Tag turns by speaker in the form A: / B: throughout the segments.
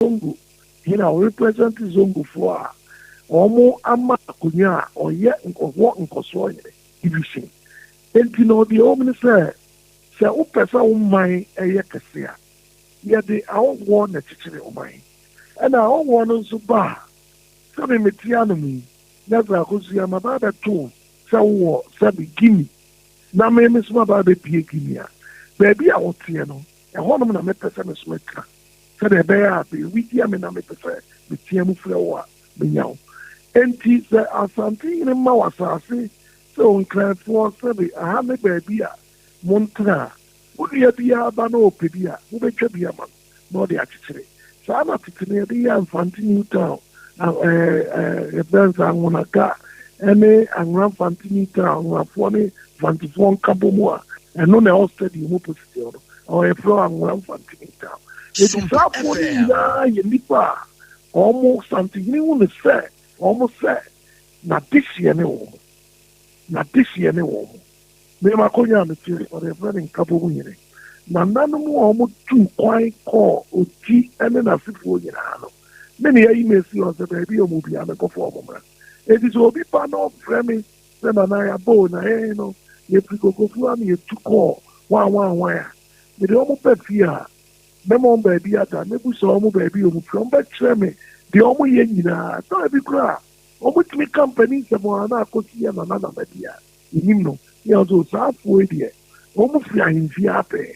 A: Zongo hene a ɔrepresent Zongofoɔ a wɔn ama akonnwa a ɔyɛ nkɔfoɔ nkɔsoɔ hene division. Enti no deɛ ɛwɔ mu ne sɛ, sɛ wopɛ sɛ wo man yɛ kɛse a, yɛde ahɔhoɔ na ɛkyekyere ɔman. Ɛna ahɔhoɔ no nso ba a, sɛbe mete anom yi, na sɛ Akosua maba abɛto wo sɛ wowɔ sɛbe Guinea na me me nso maba abɛpue Guinea a, baabi a woteɛ no, ɛhɔnom na mɛpɛ sɛ me nso mɛtena. Sɛdeɛ ɛbɛyɛ a bere tia me na mepɛ sɛ metea mu frɛ wo a, menya wo. Enti sɛ Asantehene ma wo asase sɛ Onkranfoɔ, sɛbe aha ne baabi a montena a, wo nua biara ba na ɔpɛ bi a, mobɛtwa bi ama no na ɔde akyekyere. Saa na tete no yɛde yɛɛ Mfante New Town, yɛfrɛ no sɛ Anwonaka ne Anwona Mfante New Town, Anwonafoɔ ne Mfantefoɔ nkabom a ɛno na ɛwɔ stadium opposite hɔ no. Ɛhɔ yɛfrɛ hɔ Anwona Mfante New Town. Enti saa afoɔ no nyinaa yɛ nnipa a wɔn Santehene hu no sɛ wɔn sɛ n'adehyeɛ ne wɔn. N'adehyeɛ ne wɔn. Me m'akonnwa a mete so no, yɛfrɛ no Nkabom Hene. Nananom a wɔtuu kwan kɔɔ Oti ne n'asefoɔ nyinaa no, me na yɛayi me asi hɔ sɛ baabi a wɔwɔ biara menkɔfa wɔn mmra. Enti sɛ obi ba na ɔfrɛ me sɛ Nana yɛaba o, na yɛn no yɛfiri Kokofu ha na yɛtu kɔɔ hwan hwan hwan a, mede wɔn ba fie a, mɛma wɔn baabi ada, mɛbusa wɔn baabi a wɔfiri, wɔbɛkyerɛ me deɛ wɔyɛ nyinaa. Ɛtɔ da bi koraa a, wɔtumi ka mpanin nsɛm a na akɔsi yɛ nana nana bi a yɛnim no. Ne yɛn nso saa afoɔ yi deɛ, wɔn firi ahemfie ara pɛɛ.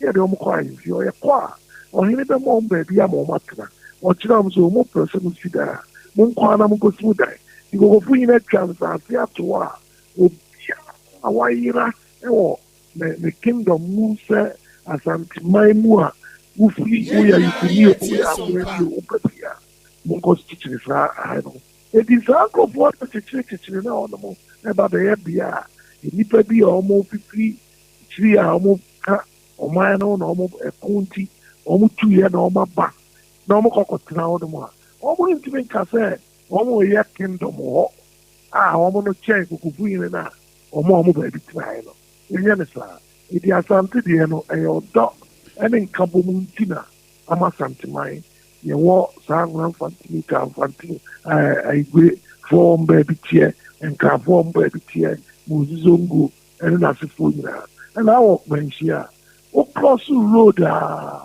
A: Ne yɛde wɔn kɔ ahemfie hɔ. Yɛkɔ a, ɔhene bɛma wɔn baabi ama wɔn atena. Ɔkyerɛ wɔn sɛ, wɔn pɛ sɛ mosi dan a, monkɔ ara na monkɔsi mo dan. Nkurɔfoɔ nyinaa atwa nsaase ato hɔ a, obiara a wayera wɔ ne ne kingdom mu sɛ Asanteman mu a wofiri, woyɛ Ayukuni o, woyɛ Akorani o, woba fie a, monkɔ kyekyere saa aha no. Enti saa nkurɔfoɔ no kyekyere-kyekyere na wɔnom ba bɛyɛ bea a nnipa bi a wɔfifiri akyiri a wɔka ɔman no na wɔn ɛko nti wɔn tuiɛ na wɔn aba na wɔn kɔ kɔtena hɔnom a, wɔn ntumi nka sɛ wɔn reyɛ kingdom hɔ a wɔn no kyɛn Kokofu hene no a wɔn a wɔn baabi tenaeɛ no. Yɛnyɛ no saa. Enti Asante deɛ no ɛyɛ ɔdɔ ne nkabom nti na ama Asanteman yɛwɔ saa Anwona Mfantini, Taa Mfantini, Aigwe foɔ wɔn baabi teɛ, Nkranfoɔ wɔn baabi teɛ, Moses Zongo ne n'asefoɔ nyinaa. Ɛna awɔ Manhyia a, wo cross road a,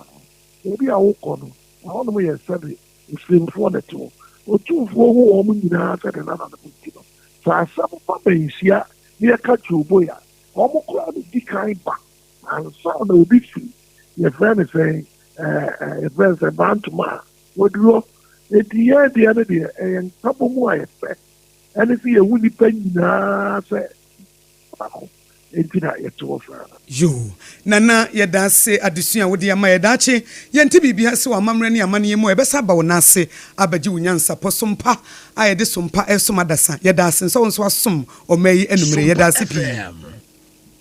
A: baabi a wokɔ no, ɛhɔnom yɛ sɛbe Muslimfoɔ na ɛte hɔ. Otumfoɔ hu wɔn nyinaa sɛ ne nananom nti no, sɛ asɛm ba Manhyia na yɛka Twoboy a, wɔn koraa na ɛdi kan ba ansa na obi firi yɛfrɛ no sɛn ɛɛ yɛfrɛ no sɛ Bantoma a waduru hɔ. Enti yɛn deɛ no deɛ ɛyɛ nkabom a yɛpɛ ɛne sɛ yɛhu nnipa nyinaa sɛ baako enti na yɛte hɔ saa.
B: Yoo Nana yɛda ase adesua a wode ama yɛ daakye yɛnte biribi ase wɔ amammerɛ ne amanneɛ mu a yɛbɛsa aba wo nan ase abɛgye wo nyansapɔ sompa a yɛde sompa resom adasa yɛda ase sɛ wo nso asom ɔma yi anumere
A: yɛda
B: ase pii.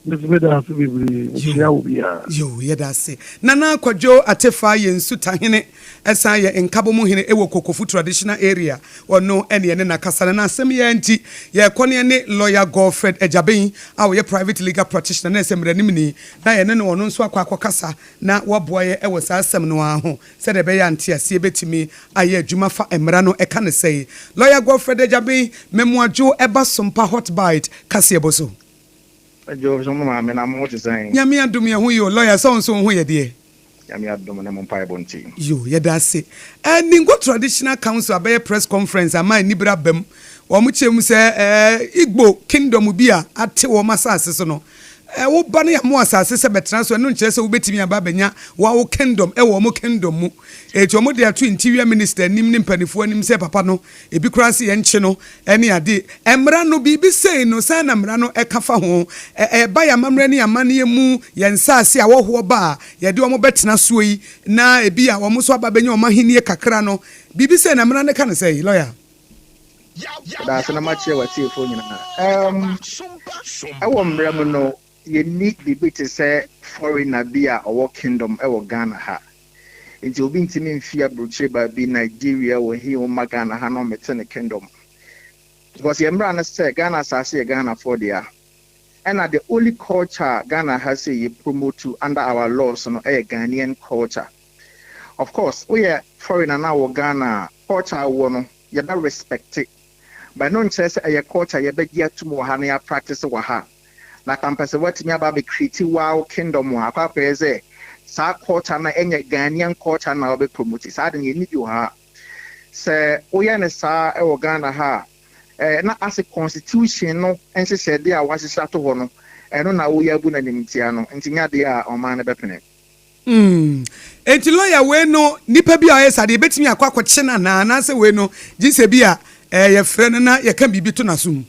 A: Me nso meda ase bebree, mekyia wo biara.
B: Yoo yɛda ase. Nana Kwadwo Atefa yɛ Nsutahene ɛsan yɛ Nkabom hene ɛwɔ Kokofu traditional area ɔno ɛne yɛne no akasa na n'asɛm yi ara nti yɛrekɔ ne yɛne Lawyer Godfred Agyaben a ɔyɛ private legal practitioner na ɛsɛ mmaranimni na yɛne no ɔno nso akɔ akɔkasa na waboa yɛ ɛwɔ saa asɛm no ara ho sɛdeɛ ɛbɛyɛ a nteaseɛ bɛtumi ayɛ adwuma fa mmara no ɛka no sɛi Lawyer Godfred Agyaben Memoadwo ɛba Sompa Hot Bite kaseɛbɔ so.
C: Adwo so mo maame na mo ho te sɛn?
B: Nyame adom yɛn ho ye o lawyer sɛ wo nso wo ho yɛ deɛ?
C: Nyame adom ne mo mpaebɔ nti.
B: Yoo yɛda ase. Eh Ningo Traditional Council abɛyɛ press conference ama anibere aba mu. Wɔn kyerɛ mu sɛ eh Igbo kingdom bi a ate wɔn asase so no, eh wo ba no yɛama wo asase sɛ bɛtena so ɛno nkyerɛ sɛ wobɛtumi aba abɛnya wo wo kingdom ɛwɔ wɔn kingdom mu. Enti wɔn de ato Interior Minister anim ne mpaninfoɔ anim sɛ papa no Ebi koraa se yɛnkye no ne ade. Mmara no, biribi sei no, sɛn na mmara no ka fa ho? Ɛba yɛn amammerɛ ne yɛn amanneɛ mu, yɛn nsase a ahɔhoɔ ba a, yɛde wɔn bɛtena soɔ yi, na ebia wɔn nso aba abɛnya wɔn ahennie kakra no, biribi sei na mmara no ka no sɛn, lɔya?
C: Meda ase na makyerɛ w'atiefoɔ nyinaa. Ɛɛm, ɛwɔ mmara mu no, yɛnni biribi te sɛ foreigner bi a ɔwɔ kingdom wɔ Ghana ha. Nti obi ntumi mfi abrokyire baabi, Nigeria wɔ he o mma Ghana ha na ɔmmɛte ne kingdom. Because yɛn mmra ne sɛ Ghana asaase yɛ Ghanafoɔ dea. Ɛna the only culture a Ghana ha sei yɛ promote under our laws no yɛ Ghanaian culture. Of course, woyɛ foreigner na wɔ Ghana a, culture a wowɔ no, yɛbɛ respect, but ɛno nkyerɛ sɛ ɛyɛ culture a yɛbɛgye atum wɔ ha na yɛ practice wɔ ha. Na kampɛ sɛ woatumi aba abɛ create wo kingdom a, akɔ akɔyɛ sɛ saa culture no a ɛnyɛ Ghanaian culture no na wobɛ promote. Saa de no yɛnni bi wɔ ha. Sɛ woyɛ no saa wɔ Ghana ha a, eh, na ase constitution no nhyehyɛdeɛ a wɔahyehyɛ ato hɔ no, ɛno na woyɛ abu no animtia no, nti nyɛ adeɛ a ɔman no bɛpene.
B: Enti lawyer wei no nipa bi a ɔyɛ saa deɛ yɛbɛtumi akɔ akɔkye no anaa anaasɛ wei no gye sɛ bi a eh, yɛfrɛ no na yɛka biribi to n'aso mu?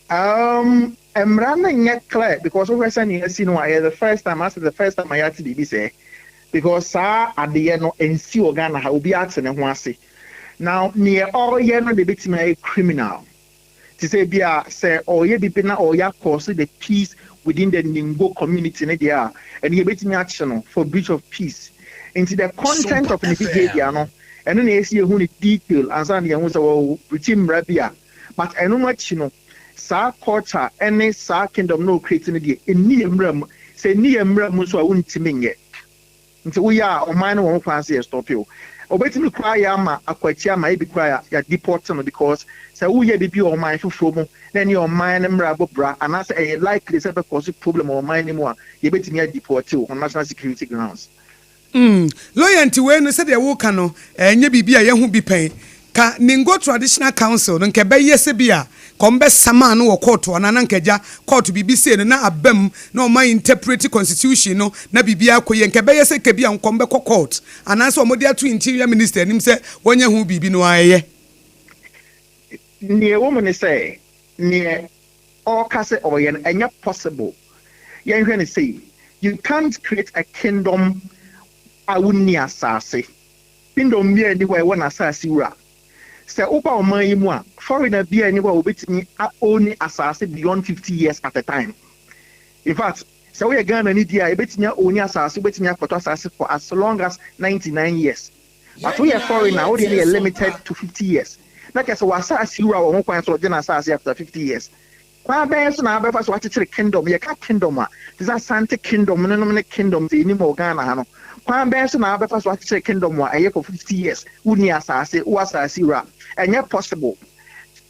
C: Mmara no nyɛ clear because wohwɛ sɛnea asi no a, ɛyɛ the first time, asɛ the first time a yɛate biribi sɛɛ because saa adeyɛ no ɛnsi wɔ Ghana ha, obiara te ne ho ase. Now neɛ ɔreyɛ no na ɛbɛtumi ayɛ criminal. Te sɛ ebi a sɛ ɔreyɛ biribi na ɔreyɛ akɔɔse the peace within the Ningo community no deɛ a, ɛno yɛbɛtumi akye no for breach of peace. Nti the content of ne behaviour no, ɛno na ɛsɛ yɛhu no detail ansa na yɛahu sɛ wɔ breachi mmara bi a. But ɛno no akyi no, saa culture ne saa kingdom no a ɔcreate no deɛ, ɛnni yɛn mmara mu. Sɛ ɛnni yɛn mmara mu nso a, wontumi nyɛ. Nti woyɛ a, ɔman no wɔ ho kwan sɛ yɛ stop wo. Ɔbɛtumi koraa ayɛ ama akɔ akyi ama ebi koraa yɛ deport no because sɛ woyɛ biribi wɔ ɔman foforɔ mu na ɛne ɔman no mmara bɔ bra anaasɛ ɛyɛ likely sɛ ɛbɛ cause problem wɔ ɔman no mu a, yɛbɛtumi a deport wo on national security grounds.
B: Lawyer nti wei no sɛdeɛ woka no ɛnyɛ biribi a yɛahu bi pɛn. Ka Ningo Traditional Council no nka ɛbɛyɛ sɛ bi a nka wɔn bɛ samaa no wɔ kɔɔto anaa na nka agya kɔɔto biribi sei no na aba mu na wɔn a interprete constitution no na biribiara akɔ yie nka ɛbɛyɛ sɛ nka bi a nka wɔn bɛkɔ court anaa sɛ wɔn de ato interior minister anim sɛ wɔnyɛ ho biribi no ara ɛyɛ.
C: Neɛ ɛwɔ mu ne sɛ neɛ ɔreka sɛ ɔreyɛ no ɛnyɛ possible. Yɛnhwɛ no sei, you can't create a kingdom a wonni asase. Kingdom biara nni hɔ a ɛwɔ n'asase wura. Sɛ woba ɔman yi mu a, foreigner biara nni hɔ a obetumi a own asase beyond 50 years at a time. In fact, sɛ woyɛ Ghanani deɛ a, ebetumi a own asase, wobetumi akɔtɔ asase for as long as 99 years. But woyɛ foreigner a, wo deɛ no yɛ limited to 50 years. Na kyerɛ sɛ w'asase wura wɔ ho kwan sɛ ɔgye n'asase after 50 years. Kwan bɛn so na wobɛfa so akyekyere kingdom? Yɛka kingdom a, te sɛ Asante kingdom no nom ne kingdoms a yɛnim wɔ Ghana ha no, kwan bɛn so na wobɛfa so akyekyere kingdom a ɛyɛ for 50 years, wonni asase, wowɔ asase wura? Ɛnyɛ possible.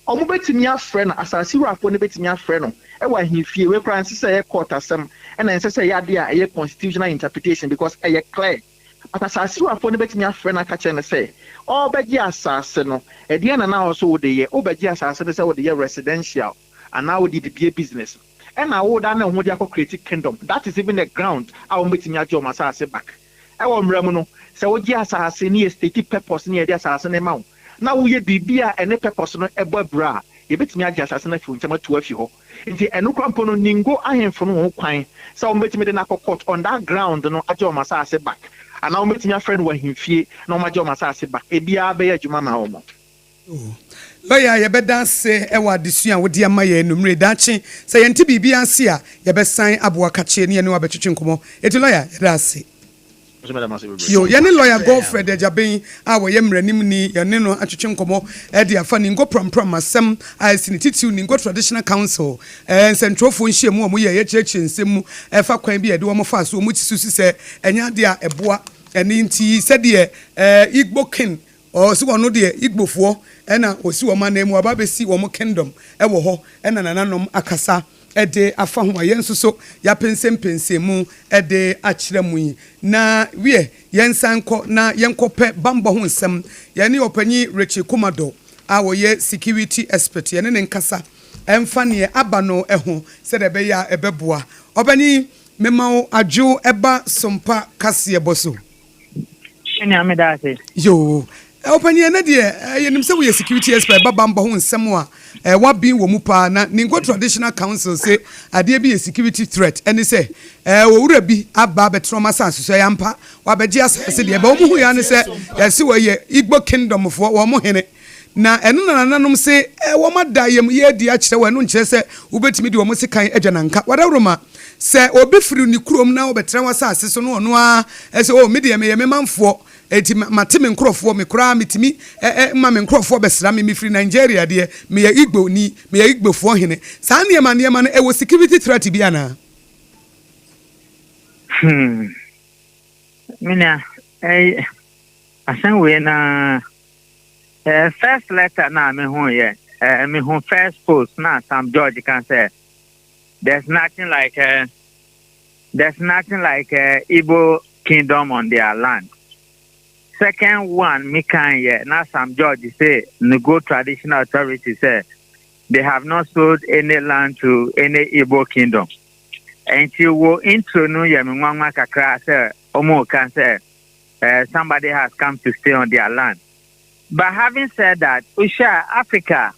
C: Wɔbɛtumi afrɛ no, asase wurafoɔ no bɛtumi afrɛ no wɔ ahemfie, wei koraa ɛnsɛ sɛ ɛyɛ court asɛm, ɛna ɛnsɛ sɛ ɛyɛ adeɛ a ɛyɛ constitutional interpretation because ɛyɛ clear. But asase wurafoɔ no bɛtumi afrɛ no aka kyerɛ no sɛ ɔrebɛgye asase no, ɛdeɛn na na ɔwɔ sɛ wode yɛ? Wobɛgye asase no sɛ wode yɛ residential anaa wode de bue business? Ɛna wodane wo ho de akɔ create kingdom, that is even the ground a wɔbɛtumi agye wɔn asase back. Ɛwɔ mmara mu no, sɛ wogye asase ne yɛ state purpose ne yɛde asase no ma wo na woyɛ biribi a ɛne purpose no bɔ abira a, yɛbɛtumi agye asase no afi wo nsam atu afi hɔ. Nti ɛno koraa mpo no Ningo ahemfo no wɔ ho kwan sɛ wɔbɛtumi de no akɔ court on that ground no agye wɔn asase back anaa wɔbɛtumi afrɛ no wɔ ahemfie na wɔagye wɔn asase back. Ebiara bɛyɛ adwuma ama wɔn.
B: Oh lɔya yɛbɛda ase wɔ adesua a wode ama yɛn anumere. Daakye sɛ yɛnte biribi ase a yɛbɛsan aboa kakyee ne yɛne wo abɛtwetwe nkɔmmɔ. Enti lɔya yɛda ase.
C: Nso meda mo ase bebree.
B: Yo, yɛne lɔya Godfred Agyabeng a ɔyɛ mmaranimni, yɛne no atwetwe nkɔmmɔ de afa Ningo Prampram asɛm a asi ne titiriw Ningo Traditional Council nsɛntwerɛfoɔ nhyiamu a wɔyɛeɛ kyerɛkyerɛ nsɛm mu ɛfa kwan bi a yɛde wɔn faa so wɔn susu sɛ ɛnyɛ adeɛ a ɛboa ɛno nti sɛdeɛ Igbo King Ɔse ɔno deɛ Igbofoɔ na ɔsi wɔn anan mu aba abɛsi wɔn kingdom wɔ hɔ na nananom akasa de afa ho a yɛn nso so yɛapɛnsɛmpɛnsɛn mu de akyerɛ mo yi. Na wiɛ yɛnsan nkɔ na yɛnkɔpɛ bammɔ ho nsɛm. Yɛne Ɔpanyin Richie Kumador a ɔyɛ security expert yɛne no nkasa mfa neɛ aba no ho sɛdeɛ ɛbɛyɛ a ɛbɛboa. Ɔpanyin mema wo adwo ba Sompa kaseɛbɔ so.
D: Me nua meda ase.
B: Yoo. Ɔpanyin ɛnɛ deɛ yɛnim sɛ woyɛ security expert ɛba bambɔ ho nsɛm a woaben wɔ mu paa na Ningo Traditional Council se adeɛ bi yɛ security threat ɛne sɛ owura bi aba abɛtena wɔn asase so ɛyɛ ampa wabɛgye asase deɛ ɛbɛ wɔn hu ya ne sɛ yɛse wɔyɛ Igbo Kingdom foɔ wɔn hene Na ɛno na nananom se wɔada ayamye adi akyerɛ wo, ɛno nkyerɛ sɛ wobɛtumi de wɔn sekan adwa no anka. W'adaworoma, sɛ obi firi ne kurom na ɔbɛtena w'asase so na ɔno ara se, O, me deɛ meyɛ me manfoɔ, enti mate me nkurɔfoɔ, me koraa metumi ma me nkurɔfoɔ bɛsra me, mefiri Nigeria deɛ, meyɛ Igboni, meyɛ Igbofoɔ hene. Saa nneɛma nneɛma no, ɛwɔ security threat bi anaa?
D: Hmm. Me nua. Ɛy asɛm wei na first letter na mehu yɛ mehu first post na Sam George kan sɛ there's nothing like Igbo kingdom on their land. Second one me kan yɛ na Sam George say Ningo Traditional Authority say they have not sold any land to any Igbo kingdom. Nti wo intro no yɛ me nwanwa kakra sɛ ɔmo kan sɛ somebody has come to stay on their land. But having said that, Usha Africa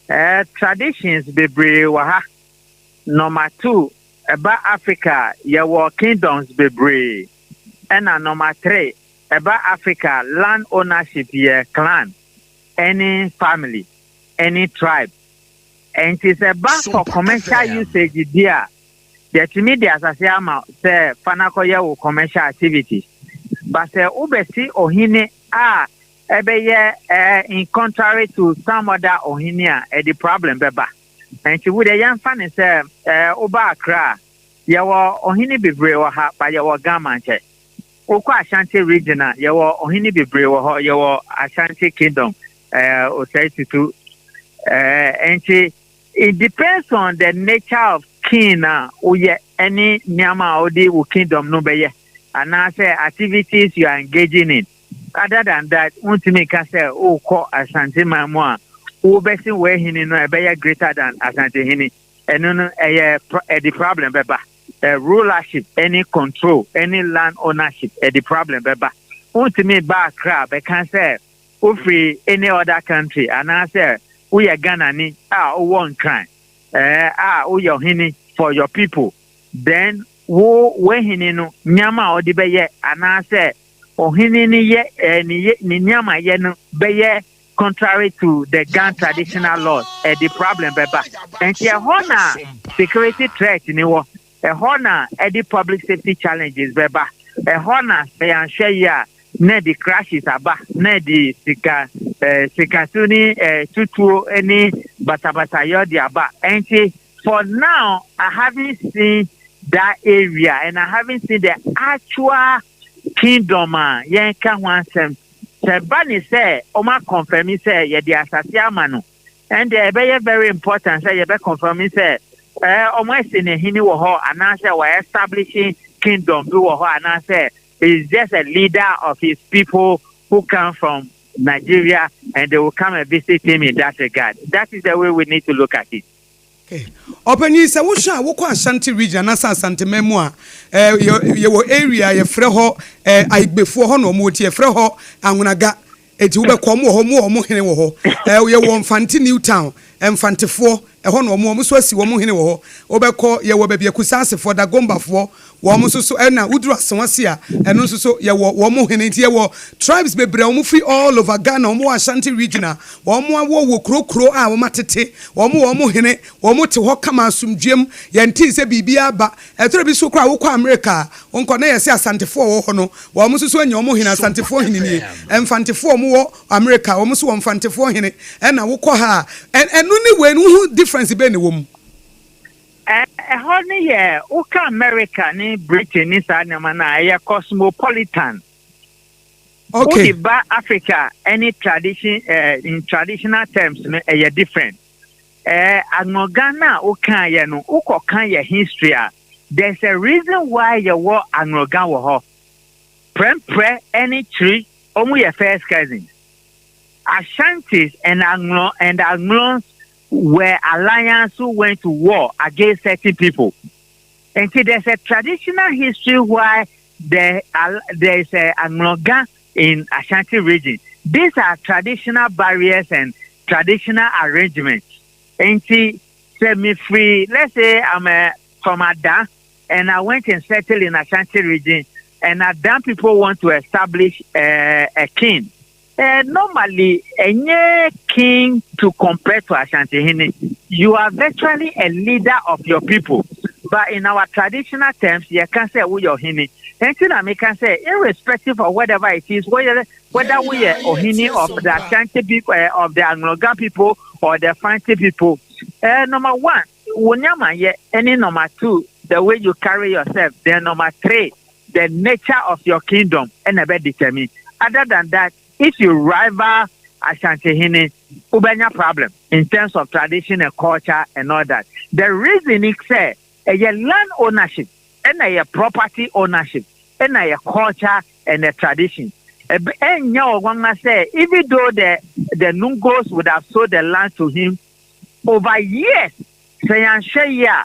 D: traditions bebree wɔ ha. Number two, ɛba Africa, yɛwɔ kingdoms bebree. Ɛna number three, ɛba Africa, land ownership yɛ clan, any family, any tribe. Nti sɛ ba for commercial usage di a, yɛtumi de asase ama sɛ fanakɔyɛ wo commercial activities. But sɛ wobɛsi ɔhene a ɛbɛyɛ in contrary to some other ɔhene a, ɛde problem bɛba. Nti wo deɛ, yɛmfa ne sɛ woba Accra a, yɛwɔ ɔhene bebree wɔ ha, ba yɛwɔ Ghana nkyɛ. Wokɔ Ashanti Region a, yɛwɔ ɔhene bebree wɔ hɔ, yɛwɔ Ashanti Kingdom, Osei Tutu. Nti it depends on the nature of king a woyɛ ɛne nneɛma a wode wo kingdom no bɛyɛ anaasɛ activities you are engaging in. Other than that, wontumi nka sɛ wokɔ Asanteman mu a, wobɛsi w'ahini no ɛbɛyɛ greater than Asantehene. Ɛno no ɛyɛ ɛde problem bɛba. Rulership, any control, any land ownership, ɛde problem bɛba. Wontumi ba Accra bɛka sɛ wofiri any other country anaasɛ woyɛ Ghanani a wowɔ Nkran a woyɛ ɔhene for your people, then wo w'ahene no, nneɛma a ɔde bɛyɛ anaasɛ ɔhene no yɛ ne yɛ ne nneɛma yɛ no bɛyɛ contrary to the Ga traditional laws, ɛde problem bɛba. Nti ɛhɔ na security threat ni wɔ, ɛhɔ na ɛde public safety challenges bɛba, ɛhɔ na sɛ yɛanhwɛ yi a, na ɛde crashes aba, na ɛde sika sikatu ne tutuo ne basabasayɛ de aba. Nti for now, I haven't seen that area and I haven't seen the actual kingdom a yɛnka ho asɛm. Sɛ ba ne sɛ ɔma confirm sɛ yɛde asase ama no, ɛnde ɛbɛyɛ very important sɛ yɛbɛ confirm sɛ ɔmo asi ne hene wɔ hɔ anaasɛ wɔ establishing kingdom bi wɔ hɔ anaasɛ is just a leader of his people who come from Nigeria and they will come and visit him in that regard. That is the way we need to look at it.
B: Ɔpanyin, sɛ wohwɛ a, wokɔ Ashanti Region anaasɛ Asanteman mu a, yɛwɔ area yɛfrɛ hɔ Ayigbefoɔ hɔ na ɔmo ti yɛfrɛ hɔ Anwonaga. Eti wobɛkɔ, ɔmo wɔ hɔ, ɔmo wɔ ɔmo hene wɔ hɔ. Yɛwɔ Mfante New Town, Mfantefoɔ ɛhɔ na ɔmo nso asi wɔn hene wɔ hɔ. Wobɛkɔ, yɛwɔ baabi Akusasefoɔ, Dagombafoɔ, wɔn nso so. Ɛna woduru Asewase a, ɛno nso so yɛwɔ wɔn hene. Nti yɛwɔ tribes bebree a wɔn firi all over Ghana, wɔn wɔ Ashanti Region a wɔn awɔ wɔ kuro kuro a wɔn atete wɔn wɔ wɔn hene, wɔn te hɔ kama asomdwem, yɛn ti sɛ biribi aba. Ɛtɔrɔ bi so koraa, wokɔ America a, nkɔ na yɛsɛ Asantefoɔ wɔ hɔ no, wɔn nso so anya wɔn hene, Asantefoɔ hene nie. Mfantefoɔ wɔn wɔ America, wɔn nso wɔ Mfantefoɔ hene. Ɛna wokɔ ha a, ɛno ne wei no, wohu difference bɛɛ na ɛwɔ mu?
D: Ɛhɔ no yɛ, woka America ne Britain ne saa nneɛma no a, ɛyɛ cosmopolitan. Wode ba Africa, any tradition, in traditional terms no, ɛyɛ different. Anloga no a wokaeɛ no, wokɔka yɛ history a, there's a reason why yɛwɔ Anloga wɔ hɔ. Prɛmprɛ ne Kyiri, ɔmo yɛ first cousins. Ashantis and Anglo and Anglons were alliance who went to war against certain people. And see, there's a traditional history why there is a Anloga in Ashanti Region. These are traditional barriers and traditional arrangements. And see, sɛ mefiri, let's say I'm from Ada and I went and settled in Ashanti Region, and Ada people want to establish a king. Normally, any king to compare to Ashanti, you are virtually a leader of your people. But in our traditional terms, you can say we are hene. And I can say, irrespective of whatever it is, whether we are Ohene of the Ashanti people, of the Anloga people, or the Fanti people, number one, any number two, the way you carry yourself. Then number three, The nature of your kingdom ɛna ɛbɛ determine. Other than that, if you rival Asantehene, wobɛnya problem in terms of tradition and culture and all that. The reason is sɛ ɛyɛ land ownership, ɛna ɛyɛ property ownership, ɛna ɛyɛ culture and the tradition. Ɛnyɛ ɔnwanwa sɛ even though the Nungos would have sold the land to him over years, sɛ yɛanhwɛ yie a,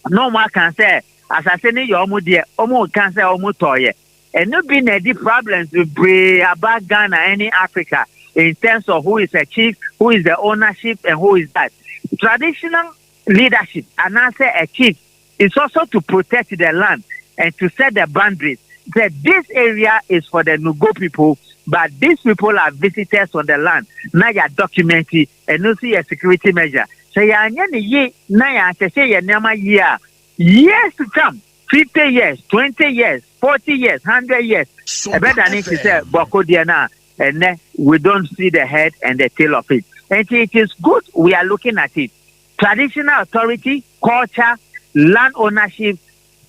D: na ɔmo aka sɛ asase no yɛ ɔmo deɛ, ɔmo ka sɛ ɔmo tɔɔyɛ. Ɛno bi na ɛdi problems bebree about Ghana ɛne Africa in terms of who is a chief, who is the ownership and who is that. Traditional leadership anaasɛ a chief is also to protect the land and to set the boundaries, that this area is for the Nugo people, but these people are visitors on the land. Na yɛ document, ɛno nso yɛ security measure. Sɛ yɛanyɛ ne yie na yɛahyehyɛ yɛ nneɛma yie a, years to come, 50 years, 20 years, 40 years, 100 years, ɛbɛda ne ti sɛ Bawku deɛ no a ɛnɛ we don't see the head and the tail of it. And it is good we are looking at it. Traditional authority, culture, land ownership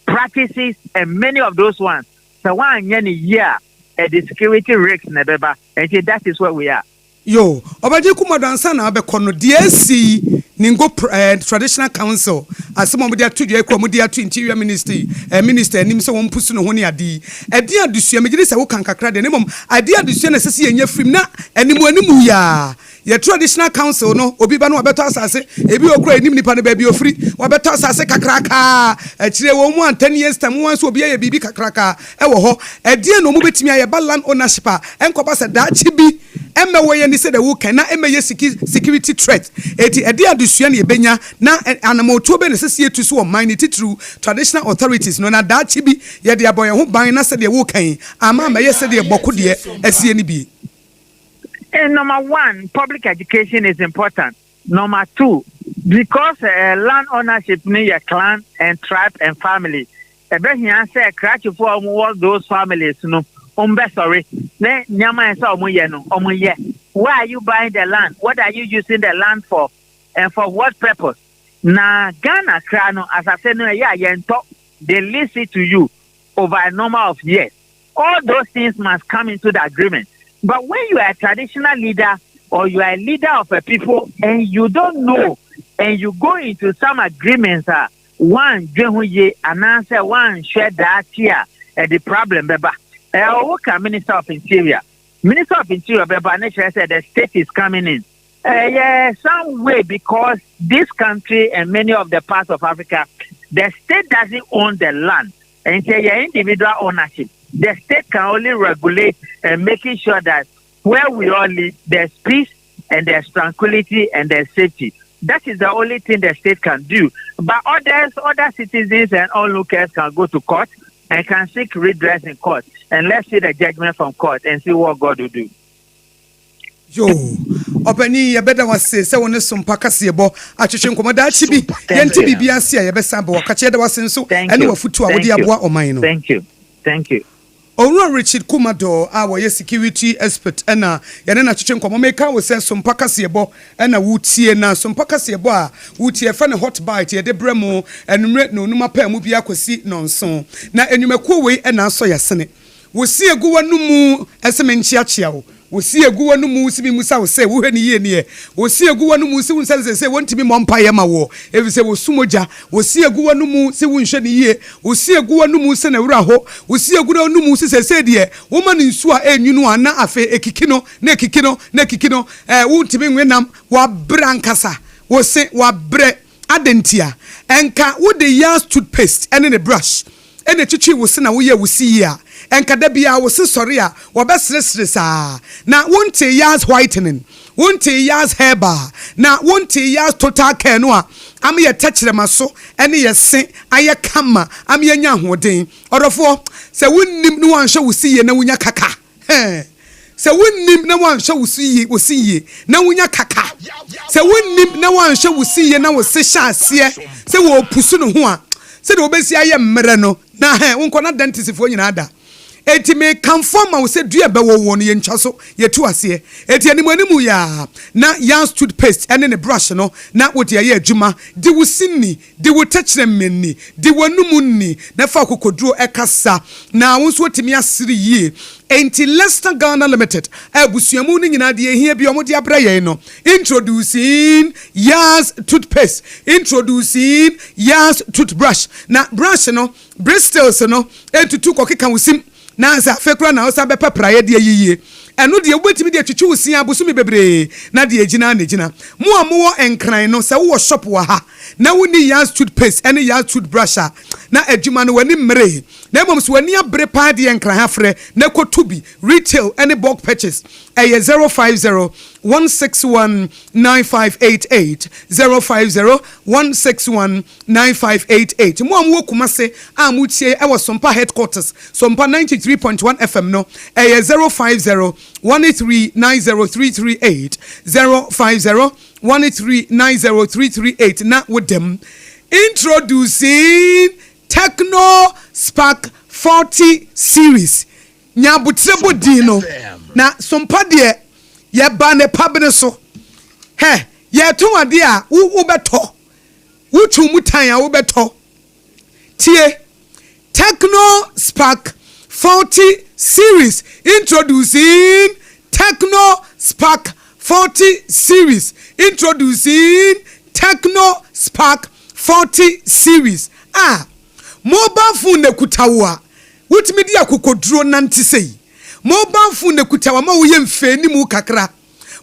D: practices and many of those ones, sɛ woanyɛ ne yie a, ɛde security risk na ɛbɛba. Nti that is where we are.
B: Yo, Ɔbɛgye Kumado, ansa na abɛkɔ no, deɛ esi Ningo Traditional Council asɛm a wɔde ato dwa ekɔ, wɔde ato Interior Ministry minister anim sɛ wɔn pusu ne ho ne ade yi, ɛde adesua megye di sɛ woka nkakra deɛ, ne mmom ade adesua na ɛsɛ sɛ yɛnya firim na animu animu yaa yɛ traditional council no, obi ba no wabɛtɔ asase, ebi wɔ kura enim nipa no baabi ofiri, wabɛtɔ asase kakraka. Akyire wɔn mu a 10 years time wɔn nso obi ayɛ biribi kakraka ɛwɔ hɔ. Ɛdeɛ na wɔn bɛtumi ayɛ ba land ownership a ɛnkɔba sɛ daakye bi ɛmɛ wɔ yɛn ni sɛ de wo kɛn na ɛmɛ yɛ security threat. Eti ɛde adesua na yɛbɛnya na anamotuo bɛ na ɛsɛ sɛ yɛtu so wɔ man ne titiriw traditional authorities no, na daakye bi yɛde abɔ yɛn ho ban na sɛdeɛ wo kɛn ama ama yɛ sɛdeɛ Bawku deɛ ɛsie no bie.
D: And number one, public education is important. Number two, because land ownership ni yɛ clan and tribe and family. Ɛbɛhia sɛ krakyefoɔ a wɔwɔ those families no, wɔn bɛ sɔre ne nneɛma yɛn sɛ wɔn yɛ no, wɔn yɛ. Why are you buying the land? What are you using the land for? And for what purpose? Na Ghana kra no, asase no ɛyɛ a yɛntɔ, they lease it to you over a number of years. All those things must come into the agreement. But when you are a traditional leader or you are a leader of a people and you don't know and you go into some agreements, one dwe ho yie anaasɛ one hwɛ daakye a ɛde problem bɛba. Ɛwɔ ka Minister of Interior. Minister of Interior bɛba ne kyerɛ sɛ the state is coming in. Yeah, some way, because this country and many of the parts of Africa, the state doesn't own the land. And say your individual ownership. The state can only regulate and making sure that where we all live, there's peace and there's tranquility and there's safety. That is the only thing the state can do. But others, other citizens and onlookers can go to court and can seek redress in court. And let's see the judgment from court and see what God will do.
B: Yo, ɔpanin, yɛbɛda wase sɛ wo ne Sompa kaseɛbɔ atwetwe nkɔmmɔ. Daakye bi yɛnte biribi ase a, yɛbɛsan bɔ wɔkakye. Yɛda wase nso ɛne wafotu a wode aboa ɔman no.
D: Thank you. Thank you.
B: Owura Richard Kumador a wɔyɛ security expert ɛna yɛne na twetwe nkɔmmɔ. Meka wo sɛ Sompa kaseɛbɔ ɛna wotie, na Sompa kaseɛbɔ a wotie ɛfɛ ne Hot Bite, yɛde brɛ mu anummerɛ na onum apaa mu bi akɔsi nɔnson na enwumakuo wei ɛna asɔ yɛsene wosi egu w'anomu ɛsɛ me nkyeakyea wo, wosi egu w'anomu si mi musa wo sɛ wohwɛ ne yie neɛ, wosi egu w'anomu si wo nsa sɛ wɔntumi mmɔ mpaeɛ ma wɔ efi sɛ wosu mogya, wosi egu w'anomu si wo nhwɛ ne yie, wosi egu w'anomu sɛ na ewura hɔ, wosi egu w'anomu si sɛ sɛ deɛ woma ne nsuo a enwunu a na afei ekiki no na ekiki no na ekiki no. Wontumi nwe nam, wabrɛ ankasa, wose wabrɛ adantia. Ɛnka wode Yas toothpaste ɛne ne brush ɛna etwitwi wo se na woyɛ wo si yie a, ɛnka da bia wo se sɔre a, wɔbɛseresere saa. Na wonte Yas Whitening, wonte Yas Herbal, na wonte Yas Total Care no a ama yɛ tɛkyerɛma so ɛne yɛ se ayɛ kama ama yɛnya ahoɔden. Ɔdɔfoɔ, sɛ wonnim ne wanhwɛ wo si yie na wonya kaka hɛn, sɛ wonnim na wanhwɛ wo si yie, wo si yie na wonya kaka, sɛ wonnim na wanhwɛ wo si yie na wo se hyɛ aseɛ sɛ wɔɔpusu ne ho a, sɛdeɛ wobɛsi ayɛ mmerɛ no na hɛn wonkɔ na dentistfoɔ nyinaa da. Enti mekamfo ama wo sɛ dua a ɛbɛwɔ woɔ no, yɛntwa so, yɛtu aseɛ. Enti animuanimu yi ara na Yans toothpaste ne ne brush no na wode ayɛ adwuma. Di wo se ni, di wo tɛkyerɛma ni, di w'anomu ni, na fa akokoduro kasa, na wo nso woatumi asere yie. Enti Lester Ghana Limited a abusua mu no nyinaa deɛ ɛhia biara wɔde abrɛ yɛn no, introducing Yans toothpaste, introducing Yans toothbrush. Na brush no, Bristles no ntutu kɔkeka wo sim na sɛ afei koraa na wosan bɛpɛ praeɛ de ayi yie. Ɛno deɛ wobɛtumi de atwitwi wo se ara bosome bebree na deɛ ɛgyina ara na ɛgyina. Mo a mowɔ Nkran no, sɛ wowɔ shop wɔ ha na wonni Yaz toothpaste ne Yaz toothbrush a, na adwuma no w'ani mmeree. Na mmom sɛ w'ani abere paa deɛ Nkran ha frɛ na kɔto bi, retail ne bulk purchase, ɛyɛ 050 161 9588, 050 161 9588. Mo a mowɔ Kumase a motie wɔ Sompa Headquarters, Sompa 93.1 FM no, ɛyɛ 050 1390338, 050 1390338 na woda mu. Introducing Tecno Spark 40 Series. Nya aboterɛ bɔ din no. Na Sompa deɛ, yɛbaa ne pabene so. Hɛ, yɛretɔn adeɛ a, wo wobɛtɔ. Wotwiw mu tan a wobɛtɔ. Tie! Tecno Spark 40 Series Introducing Tecno Spark 40 Series Introducing Tecno Spark 40 Series A mobile phone na ɛkuta wo a, wotumi de akokoduro nante sei. Mobile phone na ɛkuta wo ama woyɛ mfeanimu kakra.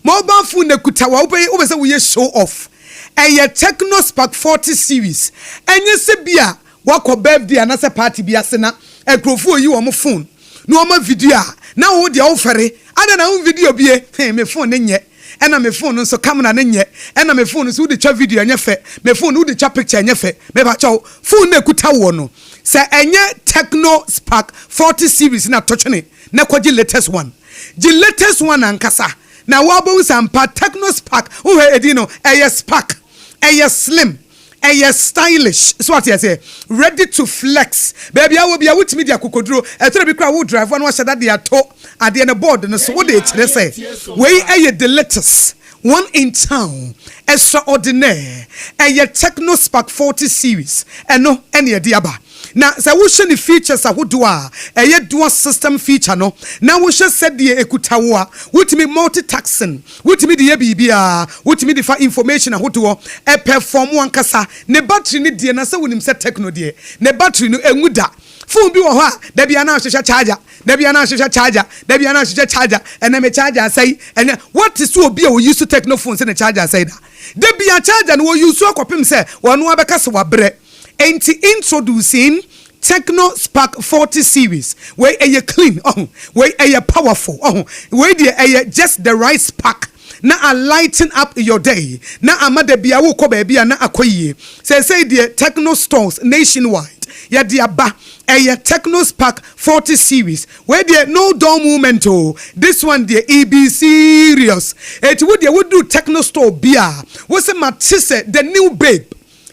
B: Mobile phone na kuta wa wopɛ wopɛ sɛ woyɛ show off. Ɛyɛ Tecno Spark 40 series. Ɛnyɛ sɛ bi a wakɔ birthday anaasɛ party bi ase na nkurɔfoɔ reyi wɔn phone na wɔma video a na wo deɛ wofɛre. Adɛn na wo video bie? Hee me phone no nyɛ. Ɛna me phone no nso camera no nyɛ. Ɛna me phone no nso wode twa video ɛnyɛ fɛ. Me phone no wode twa picture ɛnyɛ fɛ. Mepakyɛw, phone no a ɛkuta woɔ no sɛ ɛnyɛ Tecno Spark 40 series no a to twene na kɔgye latest one. Gye latest one ankasa na woabohu sɛ ampa Tecno Spark, wohwɛ edin no, ɛyɛ spark, ɛyɛ slim, ɛyɛ stylish, so wate aseɛ, ready to flex. Baabi a wowɔ biara wotumi de akokoduro, ɛtɔ da bi koraa wo drive a na wahyɛ da de ato adeɛ no board no so, wode rekyerɛ sɛ wei ɛyɛ the latest one in town, extraordinaire, ɛyɛ Tecno Spark 40 series, ɛno ɛne ɛde aba. Na sɛ wohwɛ ne features ahodoɔ a ɛyɛ dual system feature no na wohwɛ sɛdeɛ ɛkuta wo a, wotumi multitasking, wotumi de yɛ biribiara, wotumi de fa information ahodoɔ, ɛperform ankasa. Ne battery no deɛ, na sɛ wonim sɛ Tecno deɛ, ne battery no ɛnwu da. Phone bi wɔ hɔ a, da biara na ahwehwɛ charger, da biara na ahwehwɛ charger, da biara na ahwehwɛ charger, ɛnɛ me charger asɛe, ɛnɛ, woate sɛ obi a ɔuse Tecno phone sɛ ne charger asɛe da? Da biara charger no ɔuse akɔpem sɛ ɔno ara bɛka sɛ wabrɛ. Enti introducing Tecno Spark 40 series, wei ɛyɛ clean ɔho, wei ɛyɛ powerful ɔho, wei deɛ ɛyɛ just the right spark na a lighten up your day na ama da biara wokɔ baabi a na akɔ yie. Seesei deɛ Tecno stores nationwide yɛde aba, ɛyɛ Tecno Spark 40 series, wei deɛ no dull moment o, this one deɛ e be serious. Enti wo deɛ woduru Tecno store bi a, wose mate sɛ the new babe,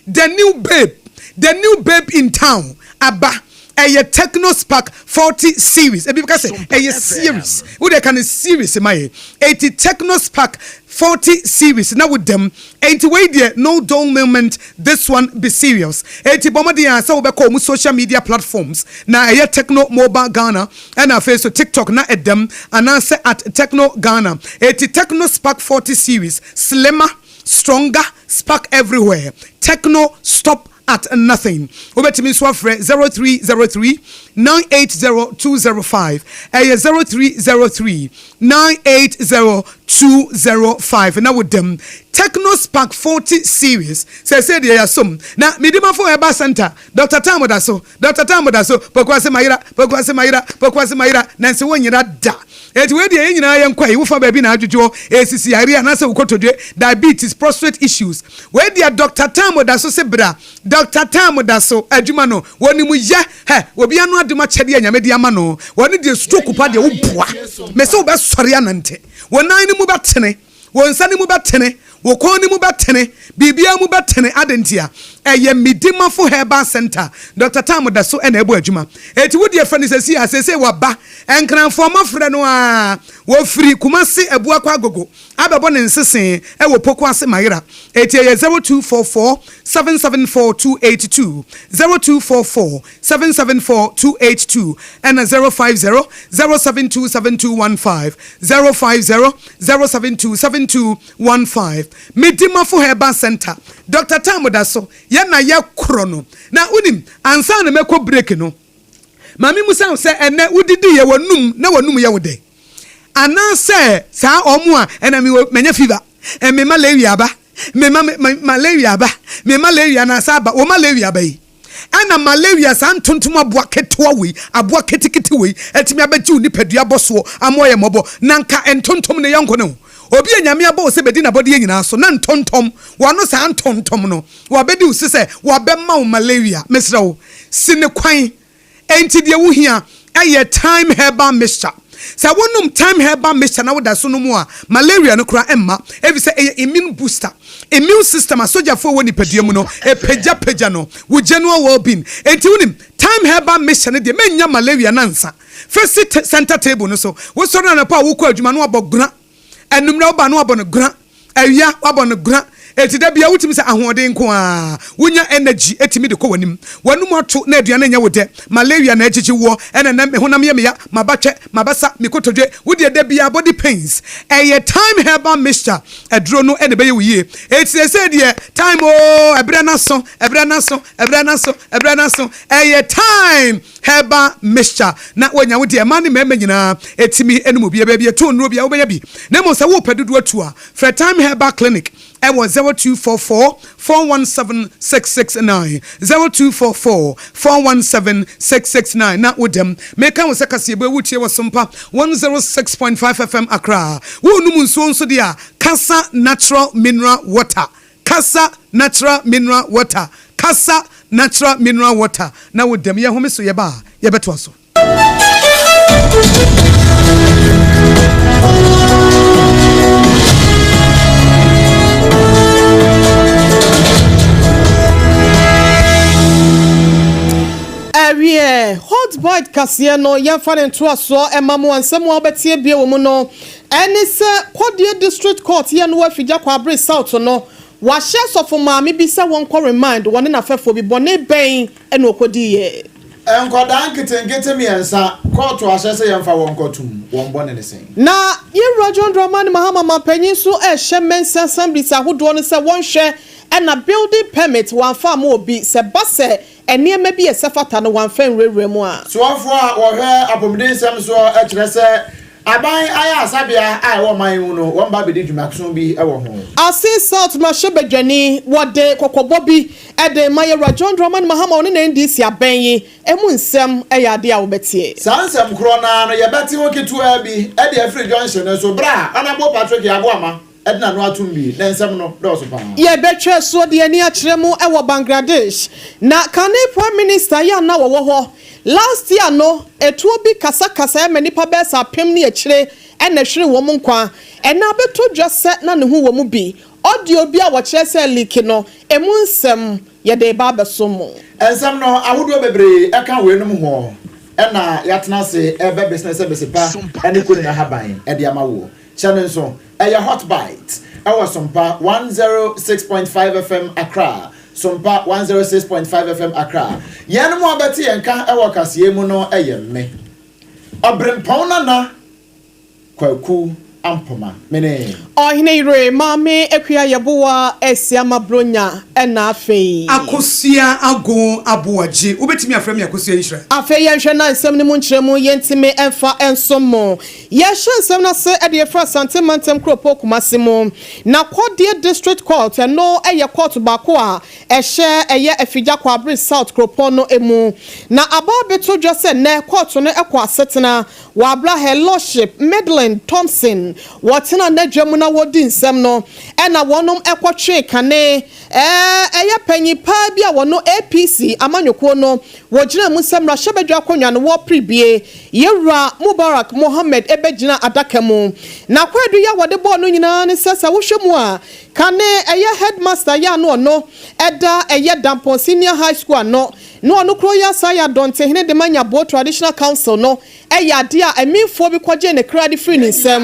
B: The new babe, the new babe in town aba, ɛyɛ Tecno Spark 40 series. Ebi bɛka sɛ ɛyɛ series, wo deɛ ka no series ma yɛ. Enti Tecno Spark 40 series na wo dam. Enti wei deɛ no dull moment, this one be serious. Enti bɔ mmɔden ara sɛ wobɛkɔ wɔn social media platforms na ɛyɛ Tecno Mobile Ghana ɛna afei nso TikTok na ɛdam anaasɛ at Tecno Ghana. Enti Tecno Spark 40 series, slimmer, Stronger spark everywhere Techno stop at nothing Wobɛtumi nso afrɛ 0303 980 205 Ɛyɛ 0303 980 205 na woda mu Techno Spark 40 series Seesei deɛ yɛasom na Medimafo Herbal Centre Doctor Tam da so Doctor Tam da so Pokuase mayera Pokuase mayera Pokuase mayera Nanso wonyera da Enti wei deɛ yɛn nyinaa yɛnkɔ ayi wofa baabi na adwodwoɔ ɛresisi yareɛ anaasɛ wo kotodwe diabetes prostrate issues wei deɛ Doctor Tam da so se bra Doctor Tam da so adwuma no wɔnim yɛ hɛ obi ano adom akyɛdeɛ a Nyame de ama no wɔne deɛ stroke pa deɛ woboa me se wobɛsɔre anante wo nan no mu bɛtene wo nsa no mu bɛtene. Wo kɔn no mu bɛtene, biribiara mu bɛtene. Adɛn ntia? Ɛyɛ Medimafo Herbal Centre. Dɔkta Tam da so na ɛbɔ adwuma. Enti wo deɛ frɛ no seesei ara. Seesei waba. Nkranfoɔ moafrɛ no ara. Wɔfiri Kumasi Abuakwa Agogo abɛbɔ ne nsesee wɔ Pokuase Mayera. Enti ɛyɛ 0244 774 282, 0244 774 282 ɛna 050 072 7215, 050 072 7215. Medimafo Herbal Centre, Doctor Tam da so, yɛ na yɛ korɔ no. Na wonim, ansa na mɛkɔ break no, ma me musa wo sɛ ɛnɛ wodidiiɛ w'anum na w'anum yɛ wo dɛ? Anaasɛ saa wɔn a ɛna mewɔ manya fever, me malaria aba, me ma me malaria aba, me malaria na asa aba, wo malaria aba yi. Ɛna malaria saa ntontom aboa ketewa wei, aboa ketekete wei atumi abɛgye wo nipadua abɔ soɔ ama ɔyɛ mmɔbɔ. Na nka ntontom ne yɔnko ne ho. Obi a Nyame abɔ wo sɛ bɛdi n'abɔdeɛ nyinaa so na ntontom, wano saa ntontom no, wabɛdi wo so sɛ wabɛma wo malaria. Mesrɛ wo, si no kwan. Enti deɛ wohia yɛ Thyme Herbal Mixture. Sɛ wonom Thyme Herbal Mixture na woda so nom a, malaria no koraa mma, efisɛ ɛyɛ immune booster. Immune system, asogyafoɔ a ɛwɔ nipadua mu no, ɛpagyapagya no, wo general well-being. Enti wonim, Thyme Herbal Mixture no deɛ, mɛnnya malaria no ansa. Fa si center table no so. Wosɔre anɔpa a wokɔ adwuma na woabɔ gbra. Anwummerɛ woba na woabɔ no gra, awia woabɔ no gra, enti da biara wotumi sɛ ahoɔden nko ara, wonya energy tumi de kɔ w'anim. W'anum ato na aduane nyɛ wo dɛ, malaria na agyegye woɔ, ɛna nnɛ me honam yɛ me ya, m'abatwɛ, m'abasa, me kotodwe, wo deɛ da biara body pains. Ɛyɛ Thyme Herbal Mixture aduro no na ɛbɛyɛ wo yie. Enti seesei deɛ Thyme oo, ɛberɛ no aso, ɛberɛ no aso, ɛberɛ no aso, ɛberɛ no aso, ɛyɛ Thyme! Herbal mixture na woanya wo deɛ mmaa ne mmarima nyinaa tumi nom bi. Baabi a ɛtɔn nnuro biara wobɛnya bi. Na mmom sɛ worepɛ dodoɔ atu a, frɛ Thyme Herbal Clinic wɔ 0244 417 669, 0244 417 669 na woda mu. Meka wo sɛ kaseɛbue woretie wɔ Sompa 106.5 FM Accra. Worenom nsuo nso deɛ a, Kasa Natural Mineral Water Kasa natural mineral water Kasa natural mineral water na wo dɛm yɛ home so yɛba a yɛbɛtoa so.
E: Ɛwiɛ, Hot Bite kaseɛ no yɛmfa ne ntoasoɔ mma mo a nsɛm a wobɛte abie wɔ mu no Ɛne sɛ Kɔdeɛ District Court yɛ no wɔ Afigya Kwabre South no, wɔahyɛ asɔfo maame bi sɛ wɔnkɔ remand wɔne n'afɛfoɔ bi, bɔne bɛn na ɔkɔdiiɛ?
F: Nkwadaa nketenkete miɛnsa, kɔɔto ahyɛ sɛ yɛmfa wɔn nkɔtom, wɔn bɔne ne sɛn?
E: Na yɛn Wura John Dramani Mahama Manpanyin nso rehyɛ Mansin Assemblies ahodoɔ no sɛ wɔnhwɛ na building permit wɔamfa amma obi, sɛ ɛba sɛ Nneɛma bi a ɛsɛ fata no, wamfa anwurawura mu a.
F: Soafoɔ a wɔhwɛ apɔmuden nsɛm soɔ kyerɛ sɛ aban ayaresabea a ɛwɔ ɔman yi mu no wɔn ba abɛdi dwumaso bi wɔ ho.
E: Asin South mmarahyɛbadwani, wɔde kɔkɔbɔ bi de rema Yɛwura John Dramani Mahama ɔne ne NDC abɛn yi mu nsɛm yɛ adeɛ a wobɛtie.
F: Saa nsɛm korɔ no ara no yɛbɛte ho ketewaa bi de afiri junction no so berɛ a Honourable Patrick Yaboama de n'ano atom bi, na nsɛm no dɔɔso paa.
E: Yɛbɛtwa asuo de yɛn ani akyerɛ mu wɔ Bangladesh. Na kane Prime Minister yi a na wɔwɔ hɔ last year no, atuo bi kasakasaeɛ ma nnipa bɛyɛ sɛ apem ne akyire na ɛhweree wɔn nkwa. Ɛnnɛ abɛtɔ dwa sɛ na ne ho wɔ mu bi. Audio bi a wɔkyerɛ sɛ leaki no, ɛmu nsɛm yɛde reba abɛsom mo.
F: Nsɛm no ahodoɔ bebree ka weinom ho na yɛatena ase rebɛ business bese pa ne koni no ahaban de ama woɔ. Hyɛ no nso, ɛyɛ Hot Bite wɔ Sompa 106.5 FM Accra, Sompa 106.5 FM Accra. Yɛn mu a bɛte yɛn nka wɔ kaseɛ mu no yɛ me, Ɔberempɔn Nana Kwaku Ampoma, me ne.
E: Ɔhene yere Maame Akua Yeboah Asiama Bronya ɛna afei.
B: Akosua Agon Aboagye. Wobɛtumi afrɛ me Akosua Nhyira.
E: Afei yɛnhwɛ na nsɛm no mu nkyerɛmu yɛntumi mfa nsom mo. Yɛhyɛ nsɛm no ase de ɛfiri Asante Mantam kuropɔn Kumasi mu. Na Kɔdeɛ District Court, ɛno yɛ kɔɔto baako a ɛhyɛ ɛyɛ Afigya Kwaabere South kuropɔn no mu. Na aba abɛto dwa sɛ nnɛ kɔɔto no kɔ asetena wɔ abra Her Lordship Madeline Thompson. June. Wɔtena n'adwa mu na wɔdi nsɛm no ɛna wɔnom ɛkɔtwee kane ɛyɛ panyin paa bi a wɔno APC amanyɔkuo no wɔgyina mu sɛ mmarahyɛbadwa akonnwa no wɔpere bie, Yɛwura Mubarak Mohammed, ɛbɛgyina adaka mu. Na kwaadu yi a wɔde bɔɔ no nyinaa ne sɛ wohwɛ mu a, kane ɛyɛ headmaster yɛ ano ɔno ɛda ɛyɛ Dampɔn Senior High School ano na ɔno kuro yɛ asa yɛ adɔntehene de ma Nyabo Traditional Council no, ɛyɛ adeɛ a ɛminfoɔ bi kɔgye ne kra de firi ne nsam.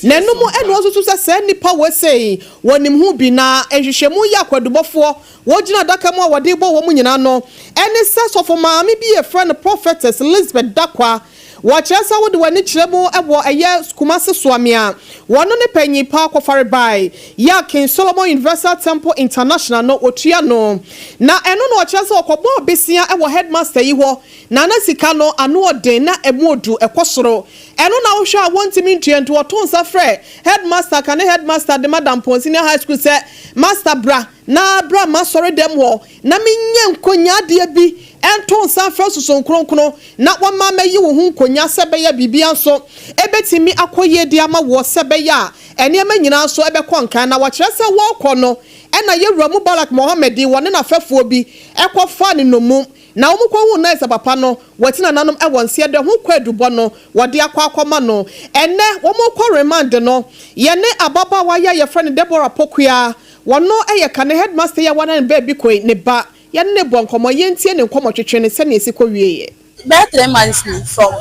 E: Na ɛno mu ɛna ɔsusu sɛ saa nnipa wɔ sei wɔnim ho bi. Na nhwehwɛmu yɛ akwadubɔfoɔ wɔgyina adaka mu a wɔde bɔ wɔn nyinaa no ɛne sɛ sɔfo maame bi yɛfrɛ no Prophetess Elizabeth Dakwa, wɔkyerɛ sɛ wode w'ani kyerɛ mu wɔ ɛyɛ Kumase Soame a, wɔno ne panyin pa akɔfare bae yɛ King Solomon Universal Temple International no wɔtua no. Na ɛno na ɔkyerɛ sɛ ɔkɔbɔɔ besia wɔ headmaster yi hɔ na na sika no ano ɔden na ɛmu odu ɛkɔ soro. Ɛno na wohwɛ a wɔntumi ntua, nti wɔto nsa frɛ headmaster, kane headmaster de ma Dampɔn Senior High School, sɛ master, bra na bra ma sɔre dɛm hɔ na menyɛ nkonyaadeɛ bi ɛnto nsa frɛ soso nkronkron na wɔma mɛyi wo ho nkonya sɛ bɛyɛ biribia nso ɛbɛtumi akɔ yie de ama woɔ, sɛ bɛyɛ a nneɛma nyinaa nso ɛbɛkɔ nkan. Na wɔkyerɛ sɛ wɔrekɔ no, ɛna yɛwura Mubarak Mohammed wɔne n'afɛfoɔ bi ɛkɔfa ne nomum na wɔn kɔ hu nurse papa no wɔte nananom ɛwɔ nseɛ dɛ ho kɔ adubɔ no wɔde akɔ akɔma no. Ɛnɛ wɔn kɔ remand no, yɛne ababaawa yi a yɛfrɛ no Deborah Pokua, wɔno yɛ kane headmaster yi a wɔn baabi kɔ ne ba, yɛne ne bɔ nkɔmɔ. Yɛntie ne nkɔmɔ twetwe ne sɛnea esi kɔ wie yɛ.
G: Bɛyɛ 3 months ni from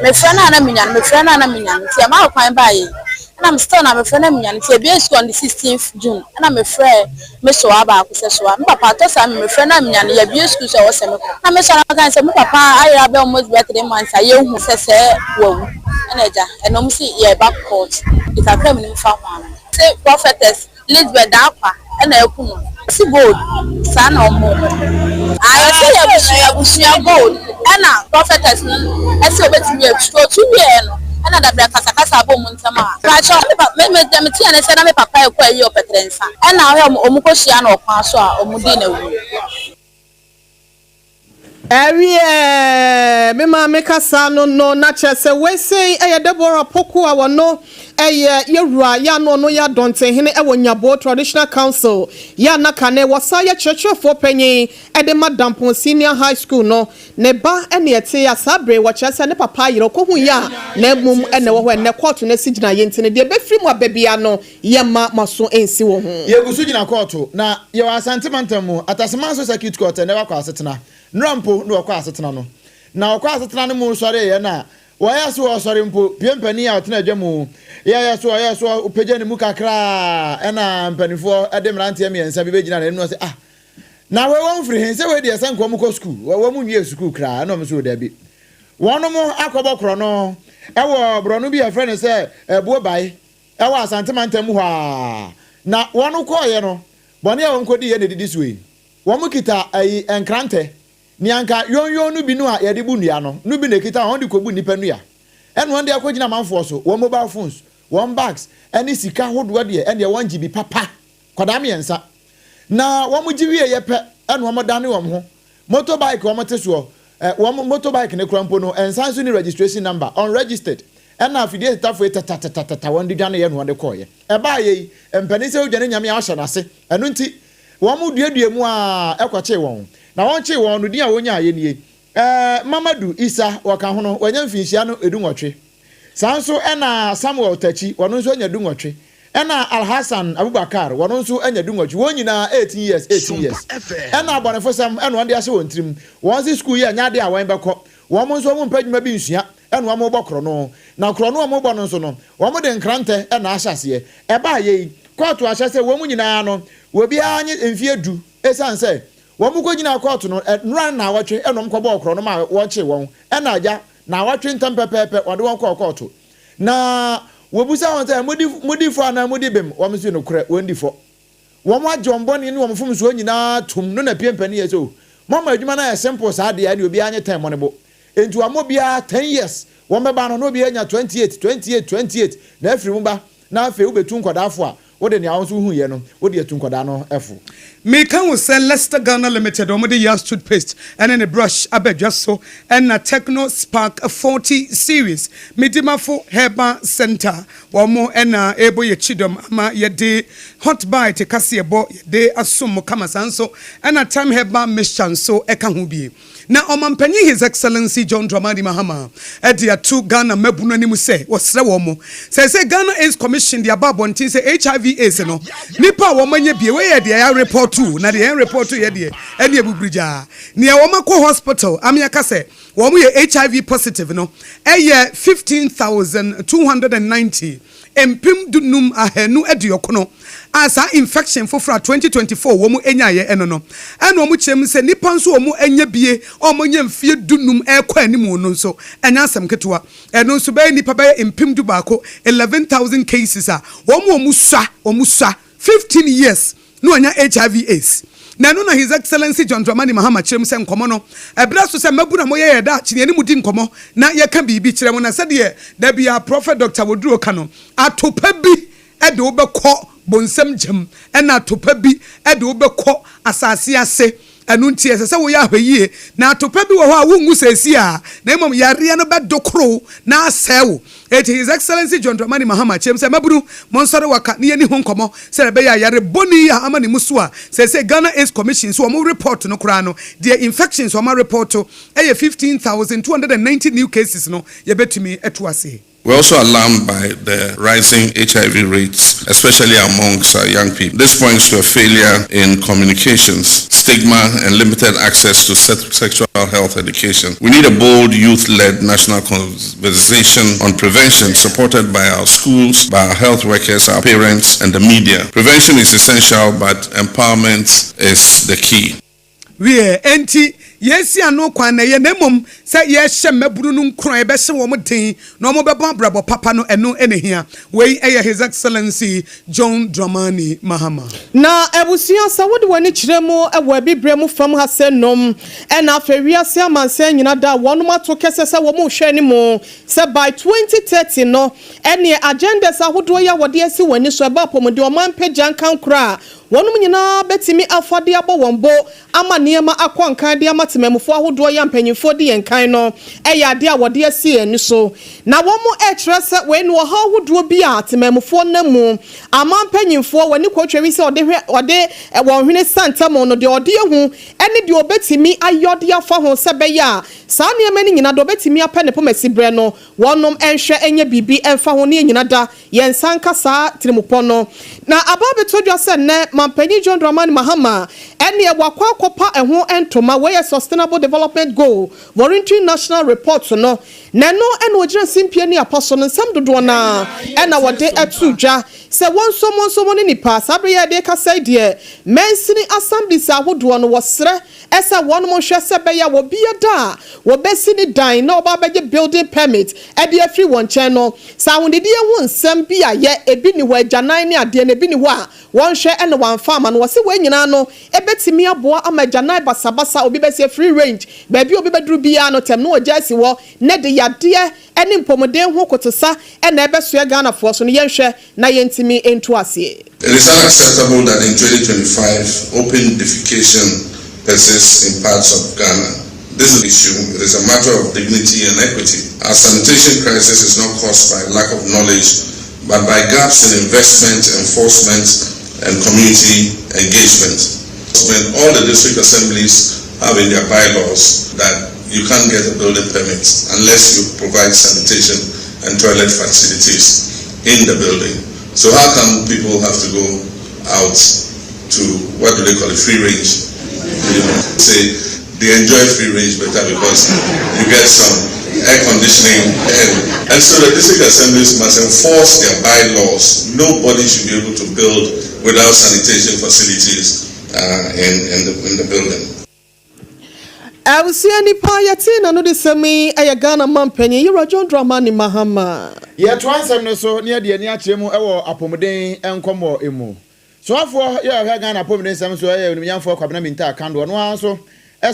G: mefrɛ no a na menya no, mefrɛ no a na menya no, nti ɛma kwan baayɛ ɛna me still na mefrɛ no menya no. Nti ebie school on the 16th June, ɛna mefrɛ me soa baako sɛ, soa me papa atɔ saa me mefrɛ no a menya no, yɛbie school so ɛwɔ sɛ mekɔ. Na me soa no ka sɛ me papa ayɛ abɛ almost bɛyɛ 3 months a yɛhu sɛ wawu. Ɛna agya ɛna ɔmo si yɛba court de kakra mi nim fa ho ano sɛ Prophetess Elizabeth Daakwa ɛna ɛku no si gold saa na ɔmo ayɛ sɛ yɛ abusua abusua gold. Ɛna prophetess no ɛsɛ obetumi atu otu wieɛ no, ɛna dabere kasakasa abɔ mu ntɛm a paakyɛw me pa me me dɛm tia ne sɛ na me papa ɛkɔ ayi ɔpɛtɛrɛ nsa, ɛna ɔhɛ ɔmo kɔ hyia no ɔkwan so a ɔmo di na wu.
E: Ɛwiɛ, me maame kasa no na kyerɛ sɛ weisei ɛyɛ Deborah Poku a wɔno ɛyɛ yɛwura yɛ ano ɔno yɛ adɔntenhene ɛwɔ Nyabo Traditional Council yɛ anaka ne wɔsa yɛ kyerɛkyerɛfoɔ panyin ɛde ma Dampɔn Senior High School no ne ba. Ɛne ɛte a saa bere wɔkyerɛ sɛ ne papa ayerɛ ɔkɔhu yɛ a na mmom ɛna ɛwɔ hɔ. Ɛnɛ kɔɔto no asi gyina yɛ nti no deɛ ɛbɛfiri mu aba bia no yɛma maso nsi wɔ ho.
F: Yɛgu so gyina kɔɔto na yɛwɔ Asante mantam mu, Atasemanso Circuit Court. Ɛnɛ wakɔ asetena nnura mpo na wɔkɔ asetena no, na wɔkɔ asetena no mu sɔreeɛ na wɔyɛ so wɔsɔre mpo pie mpanin a ɔtena adwa mu yɛyɛ so ɔyɛ so ɔpagya ne mu kakraa, ɛna mpanimfoɔ de mmeranteɛ mmiɛnsa bi bɛgyina n'anim na ɔsɛ, "Ah, na wei wɔn firi he? Sɛ wei deɛ sɛ nka wɔn kɔ sukuu, wɔn mu nwie sukuu koraa." Ɛna wɔn nso dabi, wɔn mo akɔbɔ korɔno ɛwɔ borɔno bi a yɛfrɛ no sɛ ɛbuo bae ɛwɔ Asante mantam mu hɔ a. Na wɔn kɔɔyɛ no, bɔne a wɔn kɔdi yɛ na edidi so yi: wɔn kita ayi nkrantɛ nea nka yonyon no bi no a yɛde bu nnua no bi na ekita wɔn de kɔbu nnipa nnua, ɛna wɔn de akɔgyina amanfoɔ so, wɔn mobile phones, wɔn bags ɛne sika ahodoɔ deɛ, ɛneɛ wɔn gye bi papa. Kwadaa mmiɛnsa na wɔn gye wie yɛ pɛ, ɛna wɔn dane wɔn ho. Motorbike wɔn te soɔ, wɔn motorbike ne kora mpo no nsan so ne registration number unregistered, ɛna afidie tetafoɔ yi tatatatata wɔn de dwane yɛ na wɔn de kɔɔyɛ. Ɛbaa yɛ yi, mpanin sɛ odwane Nyame a ɔhyɛ n'ase. Ɛno nti wɔn duadua mu a ɛkɔkyee wɔn, na wɔn kyee wɔn no, din a wɔnyaa yɛ nie: Mamadu Isa, wɔka ho no, wɔanya mfinhyia no 18. Saa nso ɛna Samuel Takyi, wɔn nso anya 18, ɛna Alhassan Abubakar, wɔn nso anya 18. Wɔn nyinaa 18 years, 18 years. Ɛna abɔnefosɛm ɛna wɔn de ahyɛ wɔn tirim. Wɔn si sukuu yi ɛnyɛ adeɛ a wɔn bɛkɔ. Wɔn nso wɔn mpɛ adwuma bi nsua, ɛna wɔn bɔ korɔno. Na korɔno a wɔn bɔ no nso no, wɔn de nkrantɛ ɛna ahyɛ aseɛ. Ɛbaa yɛ yi, kɔɔto ahyɛ sɛ wɔn nyinaa no obiara nye mfie 10, esan sɛ wɔn kɔ gyina kɔɔto no nnura na awɔtwe ɛna wɔn kɔbɔɔ korɔno ma wɔkye wɔn. Ɛna agya na awɔtwe ntɛm pɛpɛɛpɛ wɔde wɔn kɔɔ kɔɔto na wɔbusa wɔn sɛ, modi fɔ anaa modi bem? Wɔn nso nokorɛ wɔn di fɔ. Wɔn agye wɔn bɔne ne wɔn mfomsoɔ nyinaa tum no. Na pie mpanin yɛ sɛ o mɔma adwuma no ayɛ simple saa deɛ, ɛne obiara nye 10 mɔ ne bo. Nti wɔn obiara 10 years wɔn bɛba no na obiara nya 28, 28, 28 na afiri mu ba. Na afei wobɛtu nkɔdaafo a Wode nea wo nso wohuiɛ no, wode atu nkwadaa no fo.
B: Meka wo sɛ Leicester Ghana Limited wɔde Yas toothpaste ne ne brush aba dwa so ɛna Tecno Spark 40 series Medimafo Herbal Centre wɔn na ɛrebɔ yɛn kyidɔm ama yɛde Hot Bite kaseɛbɔ yɛde asom mo kama saa nso ɛna Thyme Herbal Mixture nso ɛka ho bi. Na Ɔmanpanyin His Excellency John Dramani Mahama de ato Ghana mmabunu anim sɛ wɔsrɛ wɔn sɛ sɛ Ghana AIDS Commission de aba abɔnten sɛ HIV AIDS no nnipa a wɔn anya bie wei yɛ deɛ yɛarepɔto na deɛ yɛnrepɔto yɛ deɛ ɛne abuburugyaa nea wɔn akɔ hospital ame aka sɛ wɔn yɛ HIV positive no ɛyɛ 15,290 15,290 a saa infection foforɔ a 2024 wɔn nyaeɛ ɛno no ɛna wɔn kyerɛ mu sɛ nnipa nso wɔn anya bie a wɔn anya mfie 15 ɛrekɔ anim no nso ɛnyɛ asɛm ketewa ɛno nso bɛyɛ nnipa bɛyɛ 11,000, 11,000 cases a wɔn wɔn sua wɔn sua 15 years na wanya HIV AIDS. Na ɛno na His Excellency John Dramani Mahama kyerɛ mu sɛ nkɔmmɔ no ɛberɛ so sɛ mmabunu a moyɛ yɛ daakye no yɛne mo di nkɔmmɔ na yɛka biribi kyerɛ mo na sɛdeɛ da biara Prophet Doctor Woduro ka no atopa bi de wo bɛkɔ bonsam gyam ɛna atopa bi de wo bɛkɔ asase ase ɛno nti ɛsɛ sɛ woyɛ ahwɛyie na atopa bi wɔ hɔ a wonwu seesei a na mmom yareɛ no bɛdokoro wo na asɛe wo. Enti His Excellency John Dramani Mahama kyerɛm sɛ, Mmabunu, monsɔre waka na yɛnni ho nkɔmmɔ sɛdeɛ ɛbɛyɛ a yare bɔne yi a ama ne mu so a seesei Ghana AIDS Commission nso wɔn report no koraa no deɛ infections wɔn arepɔto yɛ 15,290 new cases no yɛbɛtumi atu aseɛ.
H: We're also alarmed by the rising HIV rates, especially amongst our young people. This points to a failure in communications, stigma, and limited access to sexual health education. We need a bold youth-led national conversation on prevention supported by our schools, by our health workers, our parents, and the media. Prevention is essential, but empowerment is the key.
B: Wiɛ, enti yɛresi ano kwan na ɛyɛ, na mmom sɛ yɛrehyɛ mmabunu no nkuran, yɛbɛhyɛ wɔn den na wɔbɛbɔ abrabɔ papa no, ɛno na ehia. Wei yɛ His Excellency John Dramani Mahama.
E: Na abusua, sɛ wode w'ani kyerɛ mu wɔ Abibirem mu fam ha sɛ nom, ɛna afei wiase amansan nyina da a wɔnom ato kɛsɛ sɛ wɔn rehwɛ anim sɛ by 2030 no ɛneɛ agendas ahodoɔ yi a wɔde asi wɔn ani so ɛba apɔmuden ɔman mpagya nkankora a wɔnom nyinaa bɛtumi afa de abɔ wɔn bo ama nneɛma akɔ nkan de ama temanmufoɔ ahodoɔ yi a mpanyimfoɔ di yɛn kan no yɛ adeɛ a wɔde asi yɛn ani so. Na wɔrekyerɛ sɛ wei no ɔhaw ahodoɔ bi a temanmufoɔ nam mu. Aman mpanyimfoɔ, wɔn ani kɔtwari sɛ wɔde hwɛ wɔde wɔn hwene sa ntam no, deɛ wɔde ahu ne deɛ wɔbɛtumi ayɔ de afa ho sɛ ɛbɛyɛ a saa nneɛma no nyina deɛ wɔbɛtumi apɛ ne pomasiberɛ no wɔnom nhwɛ nyɛ biribi mfa ho ne yɛn nyina da Yɛn nsa nka saa tirimupɔ no. Na aba abɛtɔ dwa sɛ nnɛ Mampanyin John Dramani Mahama ɛneɛ wakɔ akɔpa ɛho ntoma, wei yɛ Sustainable Development Goal Voluntary National Report no, na ɛno na ɔgyina simpie ne apa so no nsɛm dodoɔ no ara na wɔde ato dwa sɛ wɔnsɔ mu nso wɔne nnipa. Saa berɛ yi a yɛde rekasa yi deɛ mansini assemblies ahodoɔ no wɔsrɛ Ɛsɛ wɔnom hwɛ sɛ ɛbɛyɛ a wɔbia da a wɔbɛsi ne dan na wɔba abɛgye building permit de afiri wɔn nkyɛn no, sɛ ahonidie ho nsɛm bi a yɛ ebi nni hɔ, agyanan ne adeɛ no ebi nni hɔ a wɔnhwɛ na wɔamfa ama no. Wɔse wei nyinaa no ɛbɛtumi aboa ama agyanan basabasa, obi bɛsi free range, baabi a obi bɛduru biara no tɛm na wɔgya asi hɔ na ɛde yadeɛ ne mpɔmuden ho kotesa na ɛbɛsoɛ Ghanafoɔ so no yɛnhwɛ na yɛntumi ntu aseɛ.
H: It is unacceptable that in 2025, open defecation persists in parts of Ghana. This is issue. It is a matter of dignity and equity. Our sanitation crisis is not caused by lack of knowledge, but by gaps in investment, enforcement, and community engagement. All the district assemblies have in their bylaws that you can't get a building permit unless you provide sanitation and toilet facilities in the building. So how come people have to go out to, what do they call it, free range? You know, say they enjoy free range better because you get some air conditioning. And, and so the district assemblies must enforce their bylaws. Nobody should be able to build without sanitation facilities uh, in, in, the, in the building.
E: Abusua nipa a yɛtee n'anodisɛm yi yɛ Ghana manpanyin Yewura John Dramani Mahama.
F: Yɛtoa nsɛm no so na yɛde ani akyerɛ mu wɔ apɔmuden nkɔmmɔ mu. Soafoɔ yɛ ɔhwɛ Ghana apɔmuden nsɛm so yɛ Onimnyamfoɔ Kwabena Mintah Akandoh, ɔno ara nso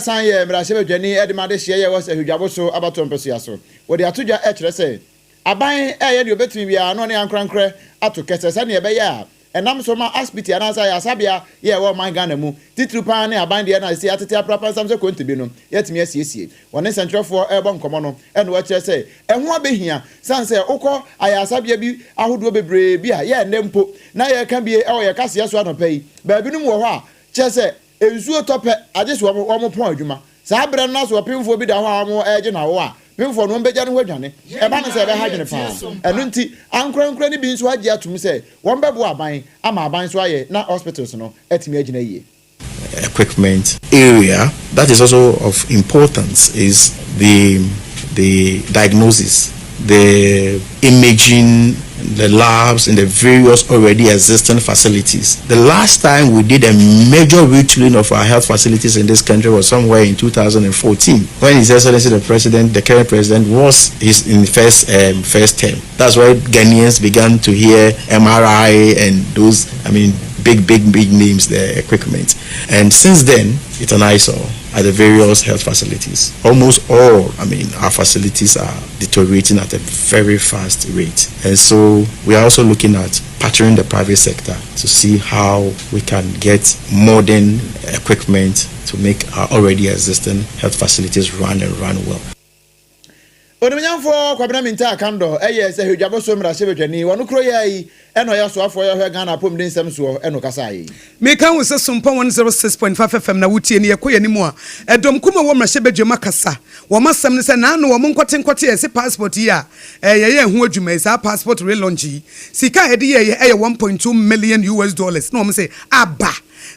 F: san yɛ mmarahyɛbadwani de ma adehyeɛ yɛ wɔ Sahwi-Dwaboso abatoɔ mpɛsoa so. Wɔde ato dwa kyerɛ sɛ aban reyɛ deɛ ɔbɛtumi biara na ɔne ankorankorɛ ato kɛsɛ sɛdeɛ ɛbɛyɛ a. ɛnam so ma asipiti anaasɛ ayaresabea yɛ ɛwɔ ɔman Ghana mu, titiriw paa ne aban deɛ no a seesei atete aprapra nsam sɛ konti bi no, yɛatumi asiesie. Wɔne nsɛntwerɛfoɔ rebɔ nkɔmmɔ no na wɔakyerɛ sɛ ɛho abɛhia sane sɛ wokɔ ayaresabea bi ahodoɔ bebree bi a yɛ ɛnnɛ mpo na yɛreka bie wɔ yɛn kaseɛ so anɔpa yi, baabinom wɔ hɔ a kyerɛ sɛ nsuo tɔ pɛ agye sɛ wɔn wɔpɔn adwuma. Saa berɛ no na sɛ ɔpemfoɔ bi da hɔ a wɔregye no awo a, pemfoɔ no wɔbɛgya ne ho adwane. Ɛba no sɛ ɛbɛha adwene paa. Ɛno nti ankorankorɛ no bi nso agye atom sɛ wɔbɛboa aban ama aban nso ayɛ na hospitals no atumi agyina yie.
I: Equipment. Area that is also of importance is the the diagnosis, the imaging, the labs in the various already existing facilities. The last time we did a major retooling of our health facilities in this country was somewhere in 2014 when His Excellency the President, the current President, was his in the first first term. That's why Ghanaians began to hear MRI and those, I mean, big, big, big names, the equipment. And since then, it's an eyesore at the various health facilities. Almost all, I mean, our facilities are deteriorating at a very fast rate. And so we are also looking at partnering the private sector to see how we can get modern equipment to make our already existing health facilities run and run well.
F: Onimuonyamfoɔ Kwabena Mintah Akandoh yɛ Sahwi-Dwaboso mmarahyɛbadwani. Ɔno kuro yi ara yi na ɔyɛ ɔsoafoɔ yɛ ɔhwɛ Ghana apɔmuden nsɛm soɔ na ɔkasaeɛ yi.
B: Meka wo sɛ Sompa 106.5 FM na wotie no, yɛkɔ yɛn anim a, ɛdɔm kum a ɛwɔ mmarahyɛbadwam akasa. Wɔn asɛm ne sɛ, naano wɔn nkɔte nkɔte a ɛse passport yi a yɛyɛɛ ho adwuma yi, saa passport relaunch yi, sika a yɛde yɛeɛ yɛ 1.2 million US dollars na wɔn se aba.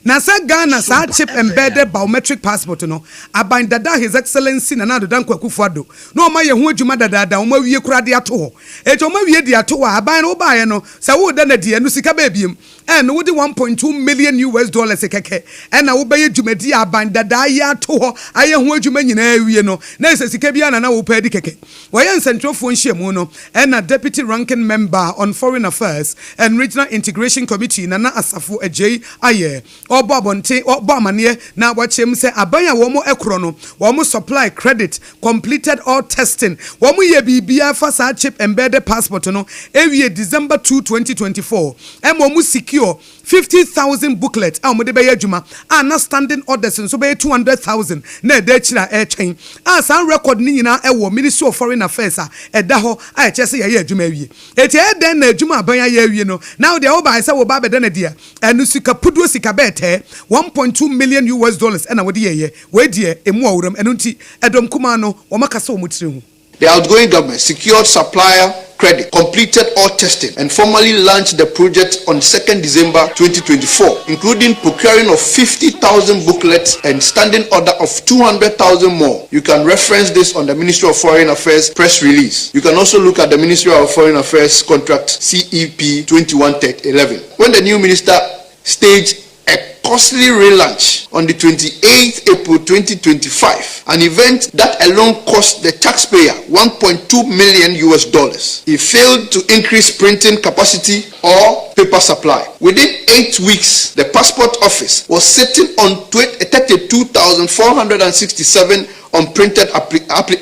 B: Na sɛ Ghana saa chip embedded biometric passport no, aban dada His Excellency Nana Addo Dankwa Akufo Addo na wɔn ayɛ ho adwuma dadaada, wɔn awie koraa de ato hɔ. Enti wɔn awie de ato hɔ a, aban no wobaeɛ no, sɛ woreda no adi a, ɛno sika bɛɛ biem. Ɛno wode 1.2 million US dollars kɛkɛ ɛna wobɛyɛ dwumadi a aban dada ayɛ ato hɔ ayɛ ho adwuma nyinaa awie no, na ɛsɛ sika biara na na wopɛ adi kɛkɛ. Wɔyɛ nsɛntwerɛfoɔ nhyiamu no ɛna Deputy Ranking Member on Foreign Affairs and Regional Integration Committee Nana Asafo Adjei ayɛ ɔrebɔ abɔnten ɔrebɔ amaneɛ na wakyerɛ mu sɛ aban a wɔn korɔ no wɔn supply credit completed all testing wɔn yɛ biribiara fa saa chip embedded passport no ɛwie December 2, 2024 ɛma wɔn secure 50,000 booklet a wɔde bɛyɛ adwuma a na standing orders nso bɛyɛ 200,000 na ɛda akyiri a ɛretwɛn a saa record no nyinaa ɛwɔ Ministry of Foreign Affairs a ɛda hɔ a ɛkyerɛ sɛ yɛayɛ adwuma awie. Enti ɛyɛ dɛn na adwuma a aban ayɛ awie no na wo deɛ wobaeɛ sɛ woreba abɛda no adi a ɛno sika puduo sika bɛɛtɛɛ 1.2 million US dollars ɛna wode yɛeɛ. Wei deɛ ɛmu ɔworam ɛno nti ɛdɔm kumaa no wɔakasa wɔn tiri ho.
J: The outgoing government secured supplier credit, completed all testing, and formally launched the project on 2nd December 2024, including procuring of 50,000 booklets and standing order of 200,000 more. You can reference this on the Ministry of Foreign Affairs press release. You can also look at the Ministry of Foreign Affairs contract CEP 2111. When the new minister staged a costly relaunch on the 28th April 2025, an event that alone cost the taxpayer 1.2 million US dollars. He failed to increase printing capacity or paper supply. Within 8 weeks, the passport office was sitting on 32,467 unprinted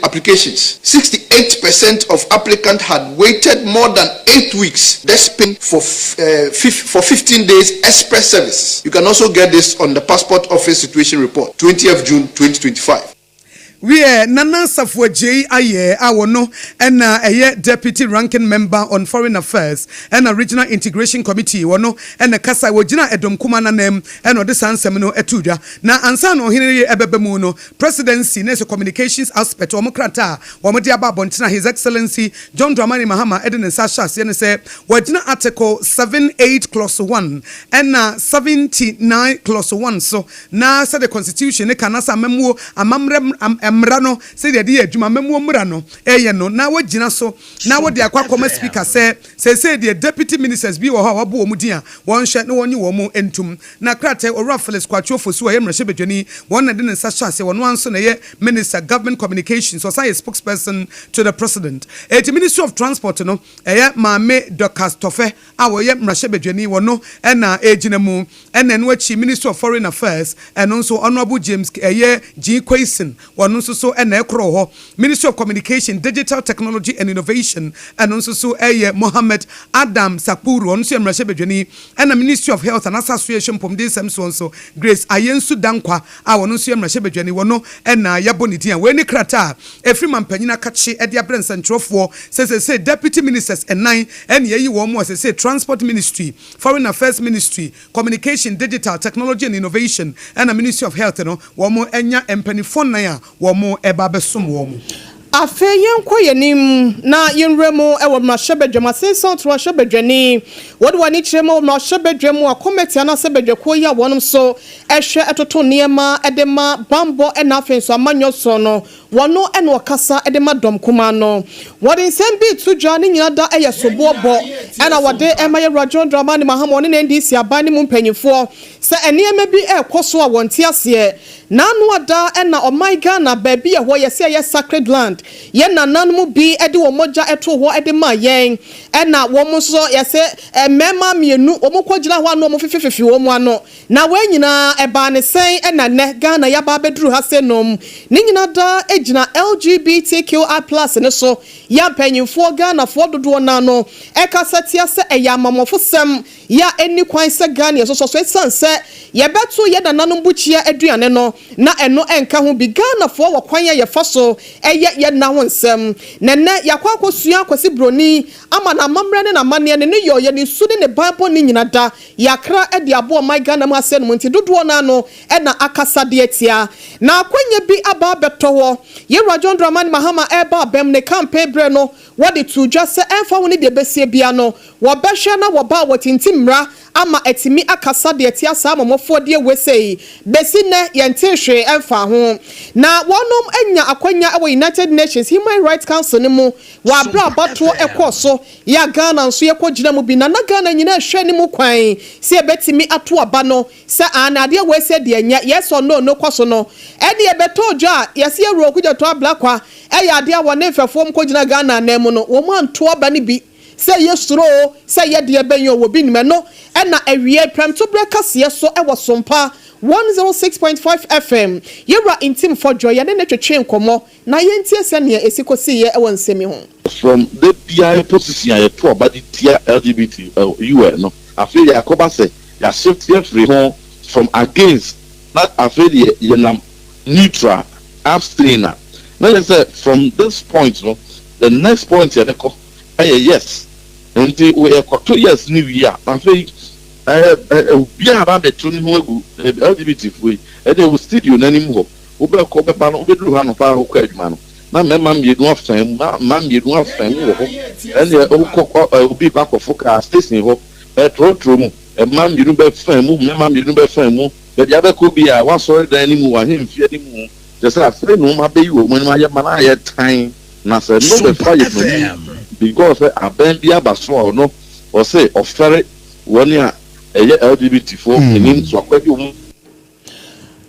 J: applications. 68% of applicants had waited more than 8 weeks, that's paying for 15 days express service. You can also get this on the Passport Office Situation Report, 20th June 2025.
B: Wiɛ, Nana Asafo Agyei ayɛ a wɔno ɛna ɛyɛ Deputy Ranking Member on Foreign Affairs ɛna Regional Integration Committee, wɔno ɛna kasa wɔgyina ɛdɔm kuma nanam ɛna ɔde saa nsɛm no ɛto dwa. Na ansa na ɔhene yi ɛbɛba mu no, Presidency ne sɛ communications aspect wɔn krataa a wɔn de aba abɔntene a His Excellency John Dramani Mahama ɛde ne nsa ahyɛ aseɛ ne sɛ wɔgyina Article 78 clause 1 ɛna 79 clause 1 so na sɛde constitution ne ka na sɛ amammuo amammerɛ mmara no sɛdeɛ yɛde yɛ adwuma amammuo mmara no ɛyɛ no na wɔgyina so na wɔde akɔ akɔma Speaker sɛ seesei deɛ deputy ministers bi wɔ hɔ a wɔabɔ wɔn din a wɔnhwɛ na wɔnye wɔn mu ntum. Na krataa Owura Felix Kwakye Ofosu a ɛyɛ mmarahyɛbadwani wɔn na de ne nsa hyɛ aseɛ, wɔn nso na ɛyɛ Minister Government Communications, ɔsan yɛ spokesperson to the President. Eti Ministry of Transport no ɛyɛ Maame Dorcas Tɔfɛ a wɔyɛ mmarahyɛbadwani, wɔn ɛna ɛgyina mu. Ɛna ɛno akyi Ministry of Foreign Affairs ɛno nso Honourable James ɛyɛ Jean Quayson, wɔn ɔno nso so na ɛkorɔ hɔ. Ministry of Communication, Digital Technology and Innovation, ɛno nso so yɛ Mohammed Adam Sakpuru, ɔno nso yɛ mmarahyɛbadwani. Ɛna Ministry of Health anaasɛ Asoɛeɛ Mpɔmuden Nsɛm soɔ nso, Grace Ayensu Dankwa a ɔno nso yɛ mmarahyɛbadwani, wɔno na yɛabɔ ne din a wei ne krataa a ɛfiri mampanyin akakye de abrɛ nsɛntwerɛfoɔ sɛ seesei Deputy Ministers nnan na yɛayi wɔn a seesei Transport Ministry, Foreign Affairs Ministry, Communication, Digital, Technology and Innovation ɛna Ministry of Health no wɔn anya mpaninfoɔ nnan a wɔn reba abɛsom wɔn.
E: Afei yɛnkɔ yɛn anim na yɛnwura mu wɔ mmarahyɛbadwam. Asensan Mmarahyɛbadwani, wɔde wɔn ani kyerɛ mu wɔ mmarahyɛbadwam a kɔmɛte anaasɛ badwakuo yi a wɔnom nso hwɛ toto nneɛma de ma bammɔ na afei nso amanyɔ soɔ no, Wɔno na ɔkasa de ma dɔm kumaa no. Wɔde nsɛm bi reto dwa, ne nyina da yɛ soboɔ bɔ na wɔde ma Yɛwura John Dramani Mahama ɔne ne NDC aban no mu mpanyinfoɔ sɛ nneɛma bi rekɔ so a wɔnte aseɛ. N'ano ada na ɔman Ghana baabi a ɛhɔ yɛse ɛyɛ sacred land, yɛn nananom bi de wɔn mogya too hɔ de maa yɛn na wɔn nso yɛse mmarima mmienu wɔn kɔgyina hɔ a na wɔn fefefefe wɔn ano. Na wei nyinaa ɛbaa ne sɛn na nnɛ Ghana yɛaba abɛduru ha sei nom? Ne nyina daa gyina LGBTQI plus no so. Yɛ a mpanyinfoɔ Ghanafoɔ dodoɔ no ara no ɛkasa tia sɛ ɛyɛ amamɔfosɛm yɛ a ɛnni kwan sɛ Ghana yɛsosɔ so ɛsiane sɛ yɛbɛto yɛ nananom bukyia aduane no na ɛno ɛnka ho bi. Ghanafoɔ wɔ kwan a yɛfa so yɛ yɛ nna ho nsɛm. Na nnɛ yɛakɔ akɔsua Kwasi Broni ama n'amammerɛ ne n'amanneɛ ne ne yɔyɛ ne su ne ne ban bɔne nyina da Yɛakra de aboa ɔman Ghana mu asɛe no mu nti dodoɔ no ara no na akasa de atia. Na akwanya bi aba abɛtɔ hɔ. Yɛwura John Dramani Mahama reba abam ne campaign berɛ no wɔde too dwa sɛ ɛmfa ho ne deɛ ɛbɛsie biara no wɔbɛhwɛ na wɔba a wɔtintim mmara ama atumi akasa de atia saa amɔmɔfoɔ deɛ wei sei. Bɛsi nnɛ yɛntee hwee ɛmfaa ho. Na wɔnom anya akwanya wɔ United Nations Human Rights Council no mu wɔ aberɛ a abatoɔ kɔɔ so Yɛ a Ghana nso yɛkɔ gyina mu bi na na Ghana nyinaa ɛhwɛ anim kwan sɛ yɛbɛtumi ato aba no sɛ aane adeɛ wei sɛ deɛ nyɛ yes or no no kɔ so no ɛne ɛbɛtɔɔ dwa a yɛse yɛwura Okudzeto Ablakwa ɛyɛ adeɛ a wɔne mfɛfoɔ wɔn kɔ gyina Ghana anan mu no wɔn anto aba no bi sɛ ɛyɛ suro oo sɛ ɛyɛ deɛ bɛn oo obi nim ɛno ɛna awiei prɛmtoberɛ kaseɛ so ɛwɔ Sompa 106.5 FM yɛwura Ntim Fɔdwoɔ yɛne no twetwee nkɔmmɔ Na yɛntie sɛnea esi kosiiɛ wɔ nsɛm yi ho.
H: From da biara position a yɛto aba de tia LGBT wɔ UN no, afei deɛ akɔba sɛ yɛashift afiri ho from against na afei deɛ yɛnam neutral, abstain a, na kyerɛ sɛ from this point no, the next point yɛbɛkɔ yɛ yes. Nti yɛkɔto yes no wie a, afei obiara aba abɛto ne ho agu LGBT foɔ yi, ɛdeɛ wɔ studio no anim hɔ. Wobɛkɔ bɛba no, wobɛduru hɔ anɔpa a wokɔ adwuma no, na mmarima mmienu afa mu, mmaa mmienu afa mu wɔ hɔ. Ɛnneɛ wokɔ kɔ ɛ, obi rekɔ akɔfo kaa station hɔ, ɛtrɔtrɔ mu, mmaa mmienu bɛfa mu, mmarima mmienu bɛfa mu. Baabi a wobɛkɔ biara, w'asɔredan no mu, w'ahemfie anim, kyerɛ sɛ afei na wɔabɛyi wɔn anim ayɛ ma no ayɛ tan. Na sɛ ɛno bɛfa yɛn anim because sɛ abɛn bi aba so a ɔno ɔse ɔfɛre wɔn a ɛyɛ LGBT foɔ, menim so akwadwo wɔn.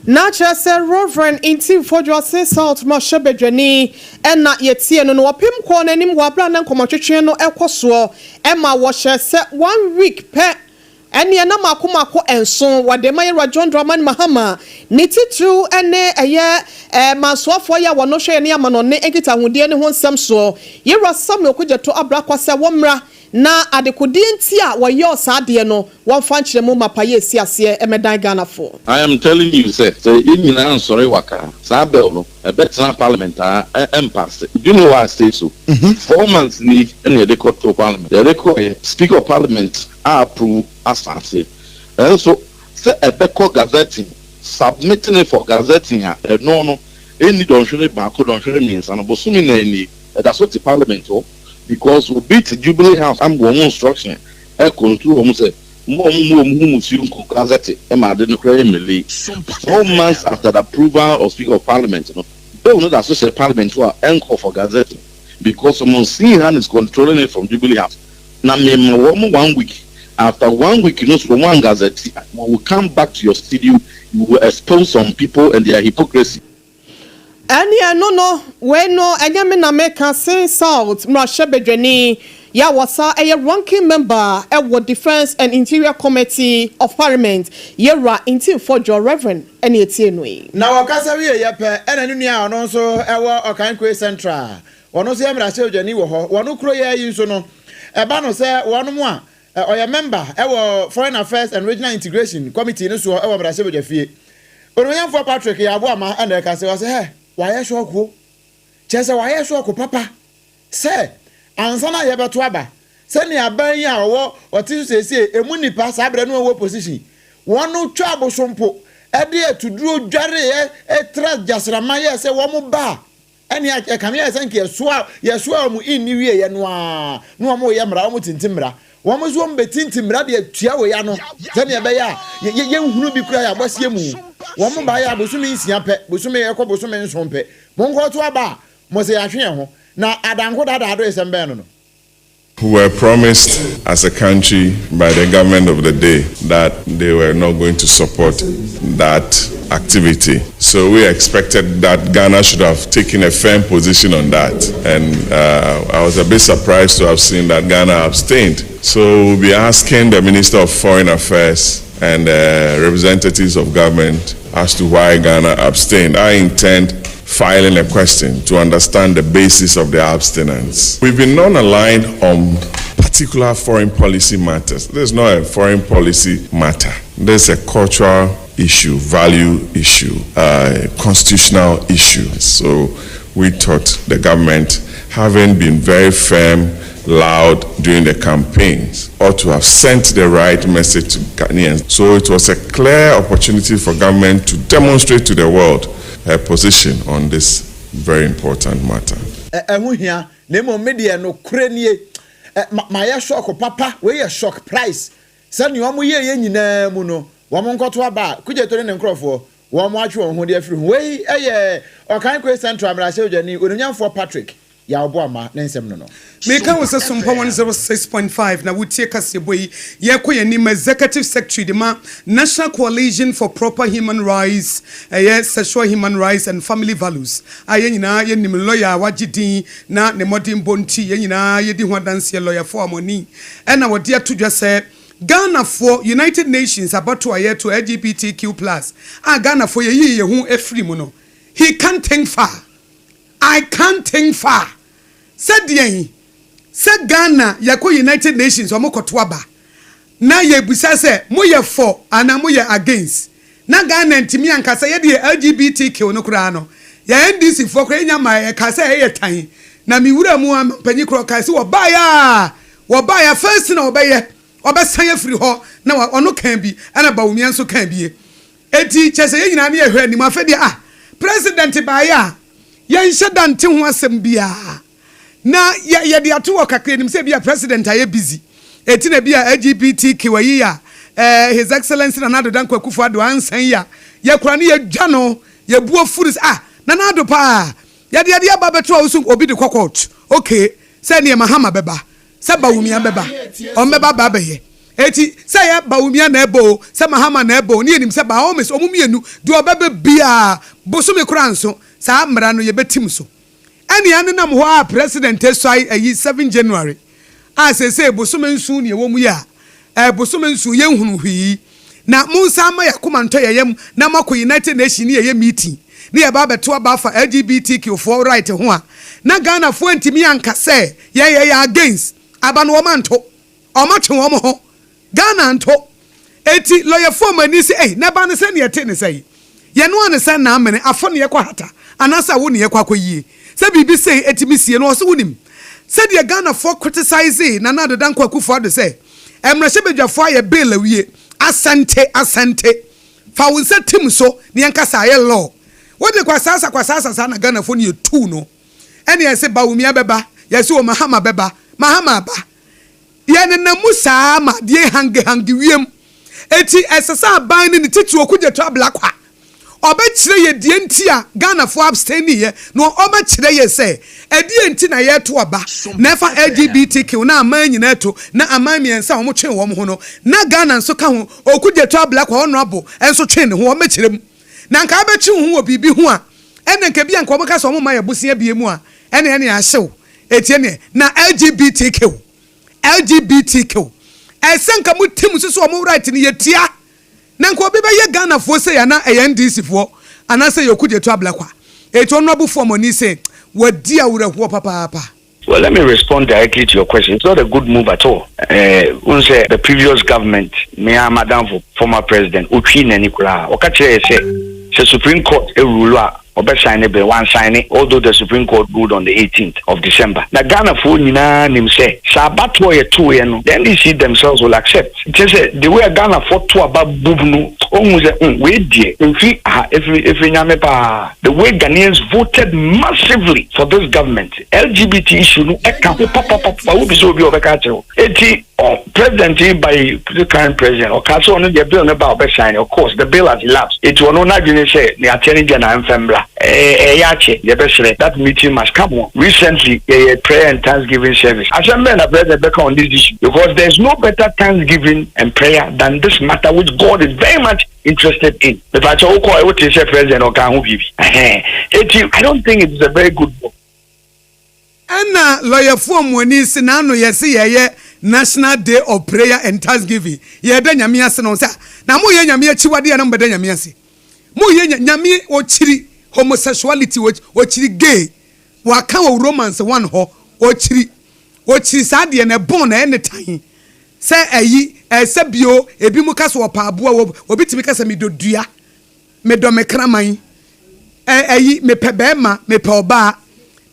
E: Na kyerɛ sɛ Rev. Ntim Fodwoase South mmarahyɛbadwani na yɛtie no no, ɔpem kɔɔ n'anim wɔ aberɛ a na nkɔmmɔtwetwe no rekɔ soɔ ma wɔhyɛɛ sɛ one week pɛ ɛneɛ na mako mako nson wɔde ma Yɛwura John Dramani Mahama, ne titiriw ne ɛyɛ mansoafoɔ yi a wɔno hwɛ yɛne amanɔne nkitahodie no ho nsɛm soɔ, Yɛwura Samuel Okudzeto Ablakwa sɛ wɔmmra Na adekodeɛ nti a wɔyɔɔ saa adeɛ no, wɔmfa nkyerɛ mu mapa yɛ ɛsi aseɛ mmɛdan Ghanafoɔ.
H: I am telling you sɛ sɛ yɛn nyinaa nsɔre waka a, saa bill no ɛbɛtena parliament a ɛmpasse. Do you know why I say so? 4 months ni ɛna yɛde kɔtoo parliament. Yɛde kɔeɛ, speaker of parliament a approve asa aseɛ. Nanso sɛ ɛbɛkɔ gazetting, submitting it for gazetting a, ɛno no ɛnni dɔnhwere baako, dɔnhwere mmiɛnsa no, bosome nan nie, ɛda so te parliament hɔ. Because obi te Jubilee House ama wɔn instruction ɛcontrol wɔn sɛ mo a wɔn mu wɔn ho musuo nko gazette ma ade no koraa yɛ mmele. 4 months after the approval of Speaker of Parliament no, bill no da so hyɛ Parliament hɔ a ɛnkɔ for gazette because some unseen hand is controlling it from Jubilee House. Na me ma wɔn one week, after one week no so wɔn angazette a, we will come back to your studio, you will expose some people and their hypocrisy.
E: Ɛne ɛno no, wei no ɛnyɛ me na meka, Sen South mmarahyɛbadwani, Yɛ a wɔsan yɛ Ranking Member wɔ Defence and Interior Committee of Parliament, Yɛwura Ntim Fordjour Rev. Na etie no yi.
F: Na wɔkasa wieeɛ pɛ na ne nua a ɔno nso wɔ Okainkoe Central a ɔno nso yɛ mmarahyɛbadwani wɔ hɔ wɔ no kuro yi ara yi nso no, ɛba no sɛ wɔnom a ɔyɛ mɛmba wɔ Foreign Affairs and Regional Integration Committee no soɔ wɔ mmarahyɛbadwafie. Onuonyamfoɔ Patrick Yaboama na ɛka sɛ, ɔse hɛ, wayɛ shock o, kyerɛ sɛ wayɛ shock papa. Sɛ, ansa na yɛbɛto aba, sɛnea aban yi a ɔwɔ ɔte so seesei, emu nnipa, saa berɛ no wɔwɔ opposition, wɔn no twaa bosompo de atuduro dwareeɛ tra gyasramma yɛɛ sɛ wɔn ba a, ɛnea ɛkame ayɛ sɛ nka yɛsoa yɛsoa wɔn nni wieeɛ no ara na wɔn reyɛ mmara, wɔn tintim mmara. Wɔn nso wɔn bɛtintim mmara de atua wei ano sɛnea ɛbɛyɛ a yɛnhunu bi koraa yɛn abɔseɛ mu. Wɔn baeɛ a bosome nsia pɛ, bosome ɛkɔ bosome nson pɛ, monkɔto aba a, Mo se yɛatwe yɛn ho, na adanko daadaa adoesɛm bɛn no no?
H: We were promised as a country by the government of the day that they were not going to support that activity. So we expected that Ghana should have taken a firm position on that. And uh, I was a bit surprised to have seen that Ghana abstained. So we'll be asking the Minister of Foreign Affairs and uh, representatives of government as to why Ghana abstained. I intend filing a question to understand the basis of the abstinence. We've been non-aligned on particular foreign policy matters. This is not a foreign policy matter. This is a cultural issue, value issue, uh, constitutional issue. So we thought the government, having been very firm, loud during the campaigns, ought to have sent the right message to Ghanaians. So it was a clear opportunity for government to demonstrate to the world her position on this very important matter.
F: Ɛho hia, na mmom me deɛ nokorɛ nie, mayɛ shock papa, wei yɛ shock price, sɛ nea wɔn yɛeɛ nyinaa mu no, wɔn nkɔto aba a, Kudjeto ne ne nkorɔfoɔ, wɔn atwe wɔn ho de afiri ho. Wei yɛ Ɔkankoe Central mmarahyɛbadwani, Onimnyamfoɔ Patrick Yaw Boamah ne nsɛm no no.
B: Meka wo sɛ Sompa 106.5 na wotie kaseɛbɔ yi. Yɛkɔ yɛn anim, Executive Secretary de ma National Coalition for Proper Human Rights, ɛyɛ Sexual Human Rights and Family Values a yɛn nyinaa yɛnim, lɔya a wagye din na ne mmɔdenbɔ nti yɛn nyinaa yɛdi ho adanseɛ, Lɔya Foamoni ɛna wɔde ato dwa sɛ Ghanafoɔ United Nations abatoɔ a yɛto LGBTQ plus a Ghanafoɔ yɛyii yɛn ho firii mu no, he can't think far. I can't think far sɛ deɛn sɛ Ghana yɛkɔ United Nations ɔmo kɔto aba na yɛbisa sɛ moyɛ for anaa moyɛ against na Ghana ntumi anka sɛ yɛdeɛ LGBTQ no koraa no yɛ NDC foɔ koraa yɛnya mmaeɛ yɛkaa sɛ ɛyɛ tan na me wura mu a mpanyin koraa ɔkae sɛ wɔbaeɛ a wɔbaeɛ a first thing a wɔbɛyɛ ɔbɛsan afiri hɔ na ɔno kaa bi ɛna Bawumia nso kaa bie Enti kyerɛ sɛ yɛn nyinaa ne yɛhwɛ anim. Afei deɛ ah, president baeɛ a, yɛnhyɛ da nte ho asɛm biara. Na yɛ, yɛde ato hɔ kakra, yɛnim sɛ ebia president ayɛ busy. Enti na ebia LGBTQ ayi a, eh, His Excellency Nana Addo Dankwa Akufo Addo ansan yi a, yɛkora ne yɛdwa no, yɛbu afu no sɛ ah, Nana Addo paa, yɛde adeɛ aba abɛto a wo so obi de kɔ court. Okay, sɛ neɛ Mahama bɛba, Sɛ Bawumia bɛba, wɔn bɛba aba abɛyɛ. Enti sɛ ɛyɛ Bawumia na ɛbɔ o, sɛ Mahama na ɛbɔ o, ne yɛnim sɛ by all means wɔn mmienu, deɛ ɔbɛba biara, bosome koraa nso, saa mmara no yɛbɛtim so. Ɛnea ɛnenam hɔ a President asuae ayi 7 January a seesei bosome nson na ɛwɔ mu yi a, ɛɛ bosome nson yɛnhunu hwee. Na monsan mma yɛn akoma ntɔ yɛn yam na moakɔ United Nation ne yɛyɛ meeting ne yɛba abɛto aba afa LGBTQ foɔ right ho a, na Ghanafoɔ antumi anka sɛ yɛn yɛyɛ against aba no wɔn anto. Wɔn atwe wɔn ho. Ghana anto. Enti lɔyafoɔ mo ani sɛ ei na ɛba no sɛn ne yɛte ne sɛn? Yɛnoa no sɛn na amene afɔ ne yɛkɔ hata anaasɛ awo ne yɛkɔ akɔyie? Sɛ biribi sei ɛtumi sie no ɔse wonim sɛdeɛ Ghanafoɔ criticise Nana Addo Dankwa Akufo Addo sɛ mmarahyɛbadwafoɔ ayɛ bill awie asɛnte asɛnte fa wo nsa tim so na yɛnka sɛ ayɛ law wode kwasaasa kwasaasa saa na Ghanafoɔ no yɛtuu no ɛne yɛse Bawumia bɛba yɛse o Mahama bɛba Mahama aba Yɛnenam mu saa ara ma adeɛ hangehange wiem. Enti ɛsɛ sɛ aban no ne titiriw Okudzeto Ablakwa ɔbɛkyerɛ yɛ deɛ nti a Ghanafoɔ abstainiiɛ na ɔbɛkyerɛ yɛ sɛ ɛdeɛn nti na yɛreto aba na ɛfa LGBTQ na aman nyinaa to na aman mmiɛnsa a wɔtwee wɔn ho no na Ghana nso ka ho Okudzeto Ablakwa Honourable nso twee ne ho ɔmmɛkyerɛ mu na nka abɛtwe wo ho wɔ biribi ho a ɛna nka ebia nka wɔka sɛ wɔmma yɛ bosea bie mu a ɛne ɛne ahyew ɛtie neɛ na LGBTQ. LGBTQ ɛsɛ nka mo tim so sɛ ɔmo right no yɛtia na nka obi bɛyɛ Ghanafoɔ sei ana ɛyɛ NDC foɔ anaasɛ ɛyɛ Okudzeto Ablakwa eti ɔno abufoɔ mɔni se wadi awerɛhoɔ papaapa.
K: Well, let me respond directly to your question. It's not a good move at all. Eh, wohu sɛ the previous government, me ara m'adamfo former president, otwii n'ani koraa. Ɔka kyerɛɛ yɛ sɛ, sɛ Supreme Court rule a, ɔbɛ sign bill. Wansign, although the Supreme Court ruled on the 18th of December. Na Ghanafoɔ nyinaa nim sɛ, sɛ abatoɔ yɛtoeɛ no, the NDC themselves will accept. Kyerɛ sɛ, the way a Ghanafoɔ to aba bub no, ɔhu sɛ, hmm, wei deɛ, mfi ha, ɛfiri, ɛfiri Nyame paa. The way Ghanaians voted massively for this government, LGBT issue no ɛka ho papapapa, wobisa obi a ɔbɛka akyerɛ wo. Eti ɔ president yi ba yi, the current president, ɔkaa sɛ ɔno deɛ bill no ba a ɔbɛ sign, of course the bill has elapsed, eti ɔno n'adwene sɛ nea ateɛ no deɛ na ɛmfa mmra. Ɛɛ ɛyɛ akyɛ, yɛbɛsrɛ, that meeting must come on. Recently yɛyɛ prayer and thanksgiving service, asɛm bɛn na president bɛka on this issue? Because there is no better thanksgiving and prayer than this matter which God is very much interested in. Mepakyɛ wo kɔɔ wote sɛ president ɔkaa ho biribi ɛhɛn eti I don't think it is a very good move.
B: Ɛna lɔyɛfoɔ mmoani se naano yɛse yɛyɛ national day of prayer and thanksgiving yɛda Nyame ase na ɔse ah na moyɛ Nyame akyiwadeɛ na mobɛda Nyame ase moyɛ nya Nyame ɔkyiri homosexuality ɔkyiri gay waka wɔ Romans one hɔ ɔkyiri ɔkyiri saa deɛ no ɛbɔn na ɛyɛ ne tan Sɛ ayi, ɛsɛ bio, ebinom ka sɛ wɔpɛ aboa, wɔ, obi tumi ka sɛ medɔ dua, medɔ me kraman, ɛ, ayi, mepɛ barima, mepɛ ɔbaa.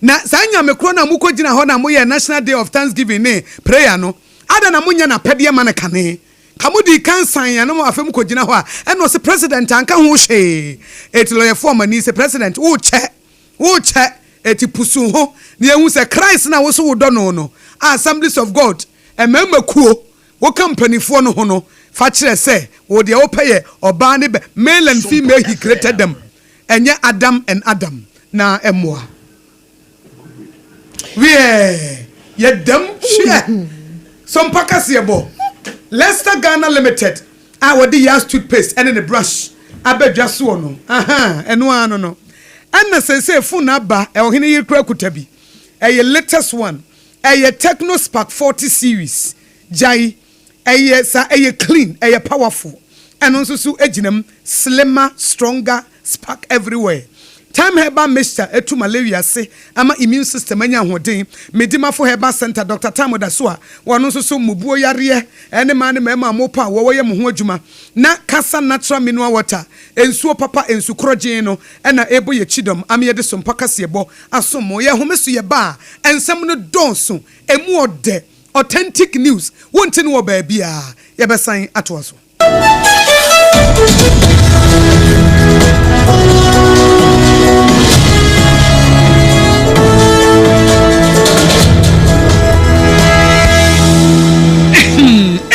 B: Na saa Nyame korɔ no a mokɔgyina hɔ na moyɛɛ National Day of Thanksgiving ne prayer no, adɛn na monyɛ n'apɛdeɛ ma no kane? Ka modii kan san a na mo afei mokɔgyina hɔ a, ɛna ɔse President anka ho hwee. Eti lɔyɛfoɔ amani sɛ President, wokyɛ. Wokyɛ, eti pusu ho na yɛhu sɛ Christ no a wose wodɔ no no, a Assemblies of God mmarima kuo, woka mpanifoɔ no ho no, fa kyerɛ sɛ wo deɛ wopɛ yɛ ɔbaa ne bɛ, male and female he created them, ɛnyɛ Adam and Adam na ɛmmoa. Wiɛɛ, yɛdam hwɛ Sompa kaseɛbɔ, Leicester Ghana Limited a wɔde Yas toothpaste ne ne brush aba dwa soɔ no, ahaa, ɛno ara no no. Ɛna seesei phone aba, ɔhene yere koraa kuta bi. Ɛyɛ latest one, ɛyɛ Tecno Spark 40 series. Gyae, ɛyɛ saa, ɛyɛ clean, ɛyɛ powerful. Ɛno nso so gyina mu, slimmer, stronger, Spark everywhere. Thyme herbal mixture tu malaria ase ama immune system anya ahoɔden. Medimafo Herbal Centre, Doctor Thyme da so a wɔno nso so mmubuo yareɛ ne mmaa ne mmarima a mopɔ a wɔwɔ yɛ mo ho adwuma. Na Kasa Natural Mineral Water, nsuo papa, nsu korɔgyee no na ɛrebɔ yɛn kyidɔm ama yɛde sompa kaseɛbɔ asom mo. Yɛn home so yɛba a, nsɛm no dɔɔso, ɛmu ɔdɛ, authentic news, wonte no wɔ baabiara. Yɛbɛsan atoa so.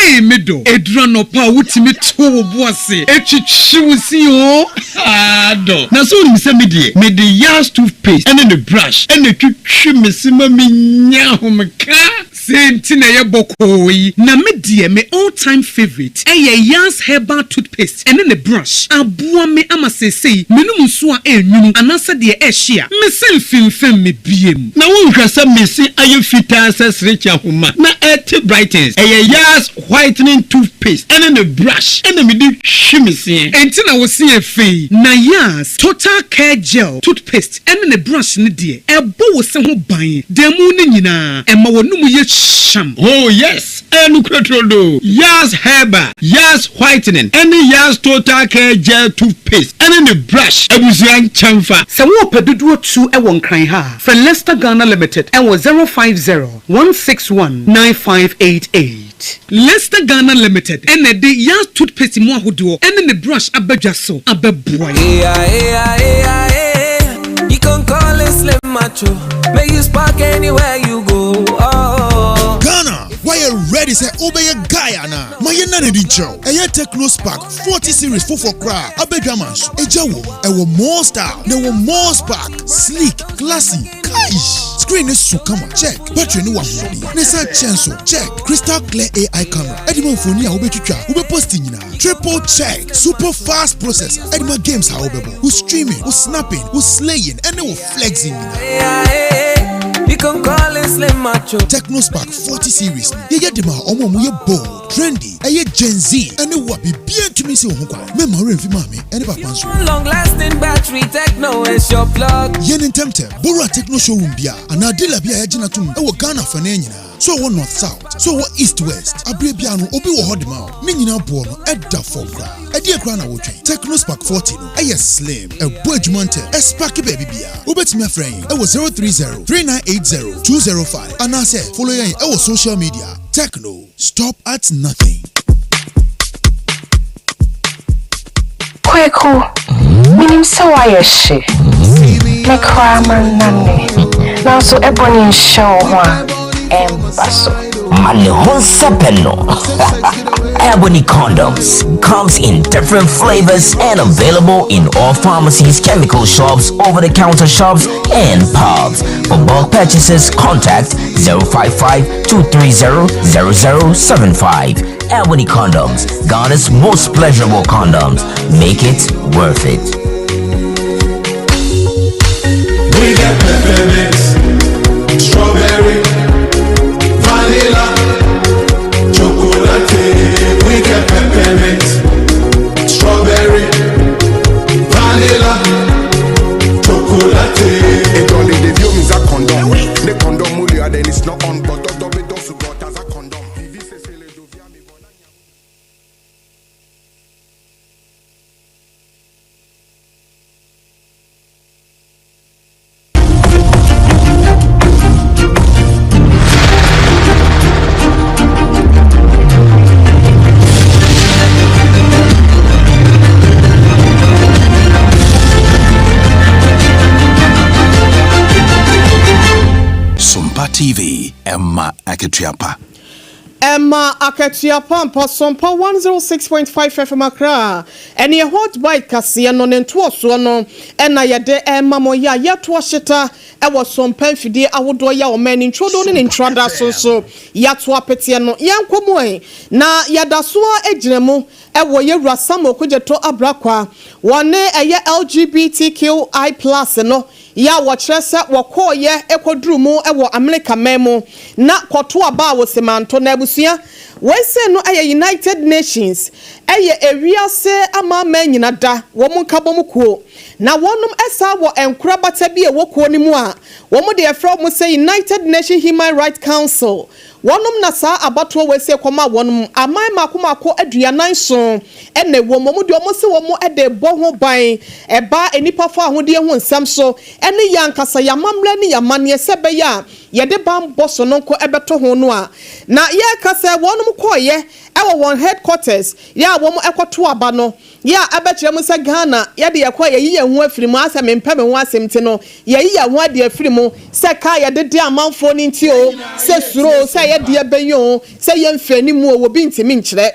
B: Ei me dɔ, ɛduru anɔpa a wotumi to wo bo ase twitwi wo se oo, haa dɔ.
L: Na sɛ wonim sɛ me deɛ, mede Yas toothpaste ne ne brush na ɛtwitwi me se ma menya ahomeka.
B: Sei nti na ɛyɛ bɔkɔɔ yi. Na me deɛ me all time favourite ɛyɛ Yas herbal toothpaste ɛne ne brush. Aboa me ama seesei menom nsuo a ɛnwunu anaasɛ deɛ ɛhye a, me se mfimfim me biem.
L: Na wonhwɛ sɛ me se ayɛ fitaa sɛ serekye ahoma na ɛte brightens. Ɛyɛ Yas whitening toothpaste ɛne ne brush ɛna mede twi me seɛ.
B: Enti na wo se yɛ fɛ yi. Na Yas total care gel toothpaste ɛne ne brush no deɛ, ɛbɔ wo se ho ban da mu no nyinaa, ɛma w'anomu yɛ hyam.
L: Oh yes, ɛyɛ nokorɛ turodoo! Yas Herbal, Yas Whitening, ɛne Yas Total Care Gel Toothpaste ɛne ne brush abusua nkyɛnfa.
E: Sɛ worepɛ dodoɔ tu wɔ Nkran ha a, frɛ Lester Ghana Limited wɔ 050 161 9588.
B: Lester Ghana Limited na ɛde Yas toothpaste mu ahodoɔ ne ne brush aba dwa so abɛboa yɛn.
M: Ghana, woayɛ ready sɛ wobɛyɛ guy anaa? Ma yɛnna no adi nkyerɛ wo. Ɛyɛ Tecno Spark 40 series foforɔ koraa a aba dwaman so. Egya wom, ɛwɔ more style, na ɛwɔ more spark, sleek, classy, Kaish! Screen no so kama, check. Battery no wɔ ahoɔden, na ɛsan kyɛn so, check. Crystal clear AI camera, ɛde ma mfoni a wobɛtwitwa, wobɛposti nyinaa, triple check. Super fast processor, ɛde ma games a wobɛbɔ, wo streaming, wo snapping, wo slaying, ɛne wo flexing nyinaa. Tecno Spark 40 series no, yɛyɛ de ma wɔn a wɔyɛ bold, trendy, ɛyɛ Gen Z, ɛne wo a biribiara ntumi nsi wo ho kwan. Mɛmma wo werɛ mfi maame ne papa nso. Yɛ no ntɛmntɛm, bɔ wura Tecno showroom biara anaa dealer bi a yɛagye no atom wɔ Ghana afanan nyinaa. So ɔwɔ North South, so ɔwɔ East West, aberɛ biara no obi wɔ hɔ de ma wo. Ne nyinaa boɔ no ɛda fam koraa. Ɛdeɛn koraa na wotwɛn? Tecno Spark 40 no ɛyɛ slim, ɛbɔ adwuma ntɛm, ɛsparke baabi biara. Wobɛtumi afrɛ yɛn ɛwɔ 030 3980 205 anaasɛ follow yɛn ɛwɔ social media. Tecno, stop at nothing.
N: Kweku, menim sɛ woayɛ hye, me koraa mannane, nanso ɛbɔne nhyɛ wo ho a, ɛmba so.
O: Ma ne ho nsɛpɛ no. Ebony condoms comes in different flavors and available in all pharmacies, chemical shops, over-the-counter shops, and pubs. For bulk purchases, contact 055 230 0075. Ebony condoms, Ghana's most pleasurable condoms. Make it worth it.
P: We get peppermint, strawberry, vanilla, chocolate. We get peppermint, strawberry, vanilla, chocolate.
Q: It only the view means a condom. The condom then it's not on, but as a condom.
R: Sompa TV, ɛma akatua pa.
E: Ɛma akatua pa ampa Sompa 106.5 FM Accra ɛne Hot Bite kaseɛ no ne ntoɔsoɔ no ɛna yɛde ɛma mo yɛ a yɛtoɔ hyeta ɛwɔ Sompa mfidie ahodoɔ yɛ a ɔman ne ntwodo ne ne ntrada so nso yɛato apeteɛ no yɛnkɔ mu ɛ na yɛda so a gyina mu ɛwɔ yɛwura Samuel Okudzeto Ablakwa wɔne ɛyɛ LGBTQI plus no yɛ a wɔkyerɛ sɛ wɔkɔɔyɛ ɛkɔduru mu ɛwɔ Amerika man mu na kɔto aba a wɔsemanto na abusua wɔese no ɛyɛ United Nations ɛyɛ ewiase amanaman nyina da wɔn nkabom kuo na wɔnom ɛsa wɔ nkorabata bi a ɛwɔ kuo no mu a wɔn de ɛfrɛ wɔn sɛ United Nations Human Rights Council wɔnom na saa abatoɔ wɔasi kɔma wɔnom aman mako mako 47 ɛna ɛwɔ mu. Wɔn deɛ wɔn sɛ wɔn ɛde bɔ ho ban ɛba nipa fa ahodeɛ ho nsɛm so ɛne yɛn ankasa yɛn amammerɛ ne yɛn amanneɛ sɛ ɛbɛyɛ a yɛde ban bɔ so no nko ɛbɛto ho no a na yɛreka sɛ wɔnom kɔɔyɛ ɛwɔ wɔn headquarters yɛ a wɔn ɛkɔto aba no yɛ a ɛbɛkyerɛ mu sɛ Ghana yɛde yɛkɔ yɛyi yɛn ho afiri mu asɛ mempɛ me ho asɛm ti no yɛyi yɛn ho ade afiri mu sɛ kaa yɛde de amanfoɔ no nti o sɛ suro o sɛ yɛde ɛbɛyi o sɛ yɛmfɛ ne mu o obi ntumi nkyerɛ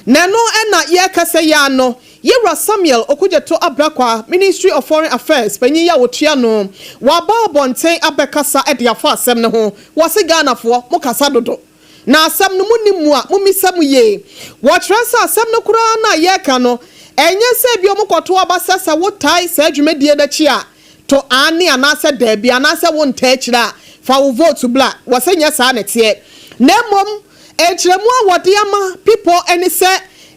E: na ɛno ɛna yɛreka sɛ yɛ ano yɛwura Samuel Okudzeto Ablakwa, Ministry of Foreign Affairs panyin yɛ a wɔtua no waba abɔnten abɛkasa de afa asɛm no ho. Wɔse Ghanafoɔ mo kasa dodo na asɛm no mu ni mu a momisa mu yie. Wɔkyerɛ sɛ asɛm no koraa na yɛreka no ɛnyɛ sɛ bi ɔmo kɔto aba sɛ sɛ wotae saa dwumadie n'akyi a to aane anaasɛ daabi anaasɛ wontaa akyire a fa wo vote bla. Wɔsɛ nyɛ saa ne teɛ na mmom nkyerɛmu a wɔde ama people ɛne sɛ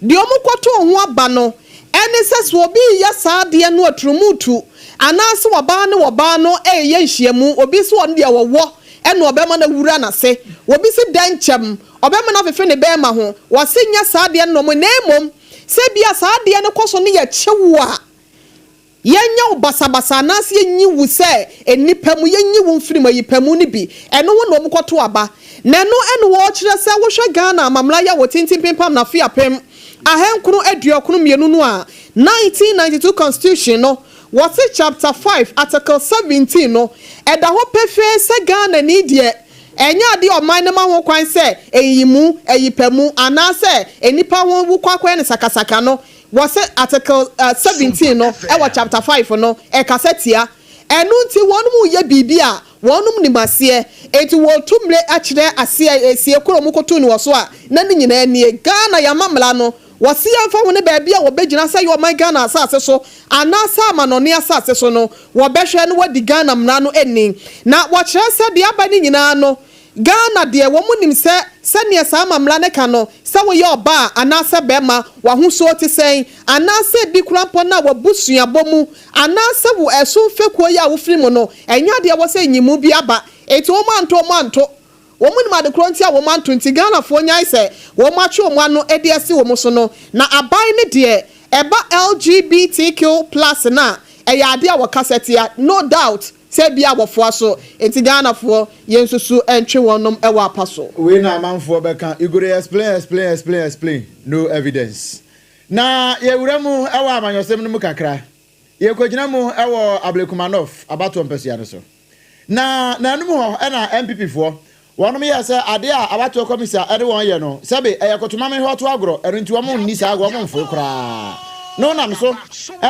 E: deɛ ɔmo kɔto ho aba no ɛne sɛ sɛ obi yɛ saa adeɛ no aturumutu anaasɛ ɔbaa ne ɔbaa no ɛyɛ nhyiamu obi sɛ ɔno deɛ wɔwɔ ɛna ɔbɛma no awura n'ase obi si dan nkyɛm ɔbɛma no afefe ne bɛrima ho wɔse nyɛ saa adeɛ no nom na mmom sɛ bia saa adeɛ no kɔ so ne yɛ kyewo a yɛnyɛ wo basabasa anaasɛ yɛnyi wo sɛ nnipa mu yɛnyi wo mfiri mu ayipa mu no bi ɛno ho na ɔmo kɔto aba na ɛno ɛne wɔkyerɛ sɛ wohwɛ Ghana amammerɛ yɛ wɔ tintin pimpam na afe 1992 no a 1992 constitution no wɔte chapter 5 article 17 no ɛda hɔ pefee sɛ Ghana ni deɛ ɛnyɛ adeɛ ɔman no ma ho kwan sɛ ɛyimu ɛyipa anaasɛ nnipa ho wokɔ akɔyɛ no sakasaka no wɔsɛ article 17 no ɛwɔ chapter 5 no ɛkasa tia ɛno nti wɔn mu yɛ biribi a wɔn nim aseɛ eti wɔtu mmire akyerɛ aseɛ esie koro mu koto ne wɔ so a na ne nyinaa nie Ghana yɛama mmara no. Wɔse yɛmfa ho ne baabi a wɔbɛgyina sɛ ɛyɛ ɔman Ghana asase so anaasɛ amanɔne asase so no, wɔbɛhwɛ na wɔadi Ghana mmara no ni. Na wɔkyerɛ sɛ deɛ aba no nyinaa no, Ghana deɛ wɔn nim sɛ sɛdeɛ saa amammerɛ no ka no, sɛ woyɛ ɔbaa anaasɛ bɛrima, w'ahosuo te sɛn, anaasɛ ebi koraa mpo no a w'abusuabɔ mu anaasɛ wo ɛso mfekuo yi a wofiri mu no, ɛnyɛ adeɛ a ɛwɔ sɛ nyimu bi aba. Enti wɔn anto wɔn anto. Wɔn nim ade korɔ nti a wɔn anto nti Ghanafoɔ nyae sɛ wɔn atwe wɔn ano de asi wɔn so no. Na aban no deɛ ɛba LGBTQ plus no a, ɛyɛ adeɛ a wɔkasa tia, no doubt. Sɛ bia wɔfoa so nti Ghanafoɔ yɛnsusu ntwe wɔnom wɔ apa so.
F: Wei na amanfoɔ bɛka, you go dey explain explain explain explain, no evidence. Na yɛwura mu wɔ amanyɔsɛm no mu kakra. Yɛkɔgyina mu wɔ Ablekuma North abatoɔ mpasua no so. Na naanum hɔ na NPP foɔ wɔnom yɛɛ sɛ adeɛ a abatoɔ kɔmisa de wɔn yɛ no sɛbe ɛyɛ kotomame hɔ to agorɔ, ɛno nti wɔn nni saa agorɔ, wɔn mfoe koraa. No nam so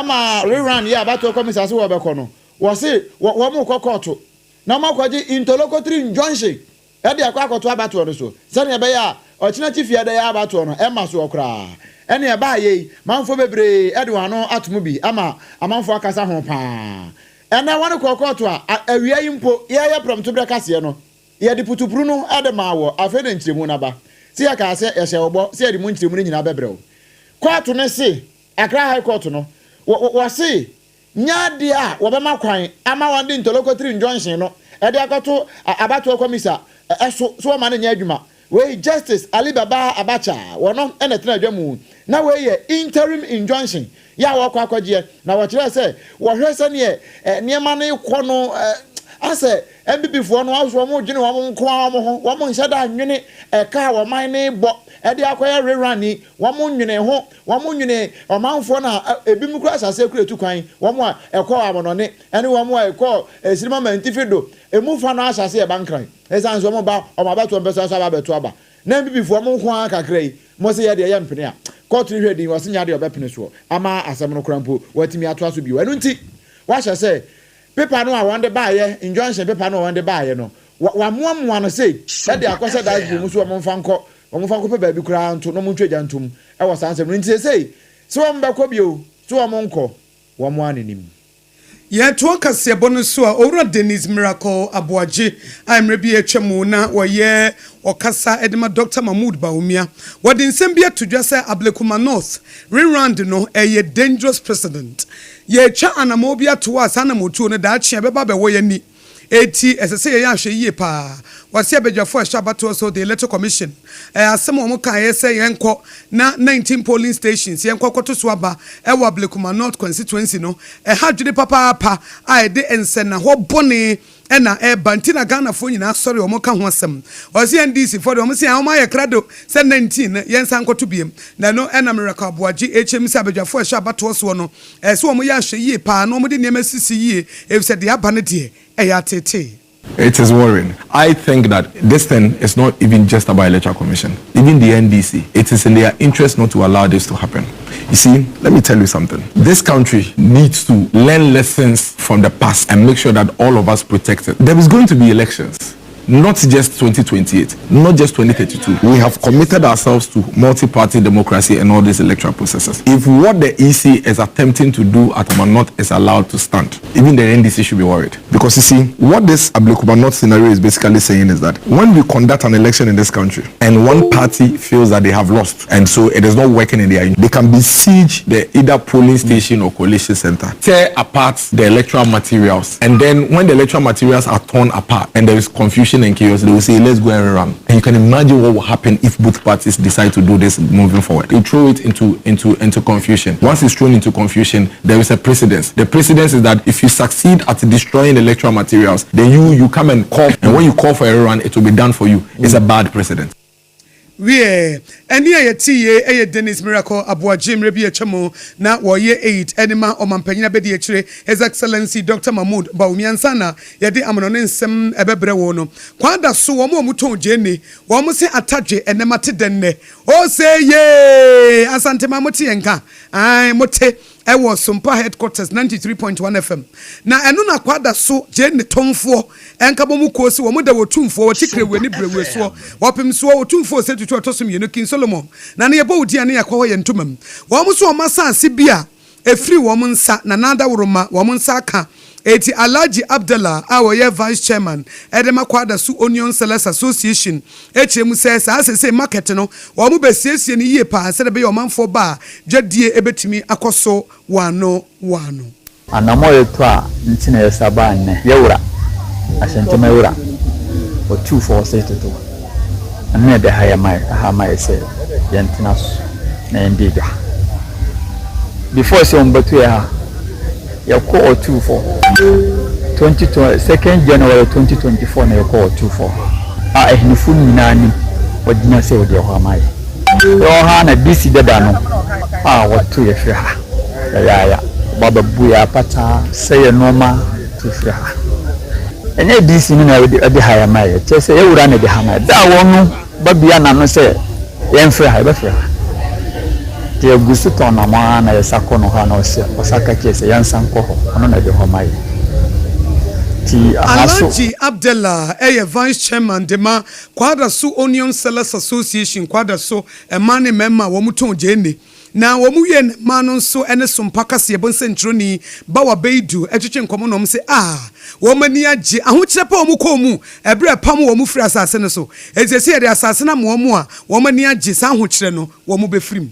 F: ma rerun yɛ abatoɔ kɔmisa se wɔbɛkɔ no, Wɔse wɔ wɔn rekɔ kɔɔto na wɔn akɔgye interlocutory injunction de akɔ akɔto abatoɔ no so sɛdeɛ ɛbɛyɛ a ɔkyena Kyifiada yi abatoɔ no ɛmma soɔ koraa. Ɛne ɛbaayɛ yi manfoɔ bebree de wɔn ano ato mu bi ama amanfoɔ akasa ho paa. Ɛnɛ wɔn kɔɔ kɔɔto a awia yi mpo yɛreyɛ prɛmtoberɛ kaseɛ no yɛde putupru no de maa wɔ afei na nkyerɛmu no aba. Se yɛkaa sɛ yɛhyɛ wo bɔ sɛ yɛde mu nkyerɛmu no nyinaa bɛbrɛ wo. Kɔɔto no se Accra High Court no wɔ wɔse nyɛ adeɛ a wɔbɛma kwan ama wɔde interlocutory injunction no de akɔto abatoɔ kɔmisa so sɛ wɔmma no nyɛ adwuma. Wei Justice Ali Baba Abacha wɔno na ɛtena adwa mu. Na wei yɛ interim injunction yɛ a wɔrekɔ akɔgyeɛ na wɔkyerɛɛ sɛ wɔhwɛ sɛdeɛ nneɛma no rekɔ no asɛ NPP foɔ no nso wɔn dwene wɔn nko ara wɔn ho, wɔn nhyɛ da nnwene ɛka a ɔman no rebɔ de akɔyɛ rerun yi, wɔn nnwene ho. Wɔnwenee ɔmanfoɔ no a ebinom koraa ahyɛ aseɛ kura tu kwan, wɔn a ɛkɔɔ amanɔne ne wɔn a ɛkɔɔ Asirim amantifi do, emu fa no ahyɛ aseɛ reba Nkran, ɛsiane sɛ wɔba wɔn abatoɔ mpɛsoa so aba abɛto aba. Na Mbibifoɔ mo nko ara kakra yi, mose yɛ deɛ yɛmpene a, kɔɔto no hwɛ din, wɔse nyɛ adeɛ a wɔbɛpene soɔ ama asɛm no koraa mpo wɔatumi atoa so bio. Ɛno nti, wɔahyɛ sɛ pepa no a wɔde baeɛ, injunction pepa no a wɔde baeɛ no, wɔamoamoa no sei de akɔhyɛ dustbin mu sɛ wɔmfa nkɔ Wɔmfa nkɔpɛ baabi koraa nto na wɔntwa gya ntom wɔ saa nsɛm no nti. Seesei, sɛ wɔbɛkɔ bio, sɛ wɔrenkɔ, wɔn ara na nim.
B: Yɛtoa kaseɛbɔ no so a, Owura Dennis Miracle Aboagye a mmerɛ bi a atwa mu na ɔyɛ ɔkasa de ma Dɔkta Mahmood Bawumia, wɔde nsɛm bi ato dwa sɛ Ablekuma North rerund no ɛyɛ dangerous precedent. Yɛretwa anamɔn bi ato hɔ a saa anamɔtuo no daakye ɛbɛba abɛwɔ yɛn ani. Enti, ɛsɛ sɛ yɛyɛ ahwɛyiye paa. Wɔse abadwafo a ɛhwɛ abatoɔ so, the Electoral Commission, asɛm a wɔkaeɛ sɛ yɛnkɔ na 19 polling stations yɛnkɔ kɔto so aba wɔ Ablekuma North constituency no, ɛha adwene papaapa a ɛde nsɛnnahɔ bɔne na ɛreba nti na Ghanafoɔ nyinaa sɔre a wɔka ho asɛm. Wɔse NDC foɔ deɛ wɔse wɔayɛ krado sɛ 19 no yɛnsan nkɔto biom. Na ɛno na Miracle Aboagye rekyerɛ mu sɛ abadwafo a ɛhwɛ abatoɔ soɔ no, Ɛsɛ sɛ wɔyɛ ahwɛyie paa na wɔde nneɛma sisi yie, efisɛ deɛ aba no deɛ, ɛyɛ ateetee.
S: It is worrying. I think that this thing is not even just about Electoral Commission. Even the NDC, it is in their interest not to allow this to happen. You see, let me tell you something. This country needs to learn lessons from the past and make sure that all of us protect it. There is going to be elections. Not just 2028, not just 2032. We have committed ourselves to multi-party democracy and all these electoral processes. If what the EC is attempting to do at Amanot is allowed to stand, even the NDC should be worried. Because you see, what this Ablekuma North scenario is basically saying is that when we conduct an election in this country and one party feels that they have lost and so it is not working in their, they can besiege the either polling station or collation center, tear apart the electoral materials, and then when the electoral materials are torn apart and there is confusion and chaos, they will say, let's go and rerun. And you can imagine what will happen if both parties decide to do this moving forward. They throw it into, into, into confusion. Once it's thrown into confusion, there is a precedence. The precedence is that if you succeed at destroying electoral materials, then you, you come and call, and when you call for a rerun, it will be done for you. It's a bad precedent.
B: Wiɛ, ɛnne a yɛtee yei yɛ Dennis Miracle Aboagye mmerɛ bi a atwa mu na wɔreyɛ aid de ma Ɔmanpanyin Abadiakyire His Excellency Doctor Mahmood Bawumia ansa na yɛde amanɔne nsɛm ɛbɛbrɛ wo no. Kwan da so wɔn a wɔtɔn gyeene wɔn se atadwe ɛnɛ mate dɛn nnɛ? Ose yee! Asanteman mote yɛn nka? Ae mote. Ɛwɔ Sompa Headquarters 93.1 FM. Na ɛno na Kwadaso gyee ne tɔnfoɔ nkabɔmu kuo se wɔn da Otumfoɔ Ɔtikrewe ne Brɛwe soɔ wɔpem soɔ Otumfoɔ Osei Tutu a ɔtɔ so mmienu, King Solomon, na ne yɛbɔ wo din a ne yɛkɔ hɔ yɛn ntoma mu. Wɔn nso wɔn asaase bi a ɛfiri wɔn nsa na n'adaworoma wɔn nsa aka. Enti Alhaji Abdallah a ɔyɛ Vice Chairman de ma Kwadaso Onion Sellers Association kyerɛ mu sɛ saa seesei market no wɔn bɛsiesie no yie paa sɛdeɛ ɛbɛyɛ ɔmanfoɔ ba a dwadie bɛtumi akɔ so wɔano wɔano.
T: Anamɔ yɛtu a nti na yɛsa baa nnɛ. Yɛ wura, Ahyɛntɛm wura, Otumfoɔ Osei Tutu, ɛno na ɛde ha yɛ ma yɛ, ha ma yɛ sɛ yɛntena so na yɛndi dwa. Before sɛ wɔn bɛto yɛ ha, yɛkɔ Otumfoɔ 20 2nd January 2024 na yɛkɔ Otumfoɔ a ahenefo nyinaa nim wɔgyina sɛ wɔde ɛhɔ ama yɛ. Yɛwɔ ha na DC dada no a wɔto yɛ firi ha yayaaya, wɔba bɛbu yɛ apataa sɛ yɛ nneɛma to firi ha. Ɛnyɛ DC no na ɛde ha yɛ ma yɛ, kyerɛ sɛ yɛ wura na ɛde ha ma yɛ. Da a wɔn no ba bia n'ano sɛ yɛmfiri ha, yɛbɛfiri ha. Nti yɛgu so tɔn nam ara na yɛsa kɔ no hɔ a na ɔsɛ ɔsa ka kyerɛ sɛ yɛnsan nkɔ hɔ, ɔno na ɛde hɔ ma yɛ. Nti aha so.
B: Alhaji Abdallah yɛ Vice Chairman de ma Kwadaso Onion Sellers Association, Kwadaso mmaa ne mmarima a wɔtɔn gyeene na wɔn wiee no mmaa no nso ne Sompa kaseɛbɔ nsɛnkyerɛwni Bawa Beidu twetwe nkɔmmɔ na wɔn se ah wɔn ani agye ahokyerɛ pa a wɔn kɔɔ mu ɛberɛ a ɛpam wɔn firi asase no so enti seesei yɛde asase no ama wɔn a wɔn ani agye saa ahokyerɛ no wɔn bɛfiri mu.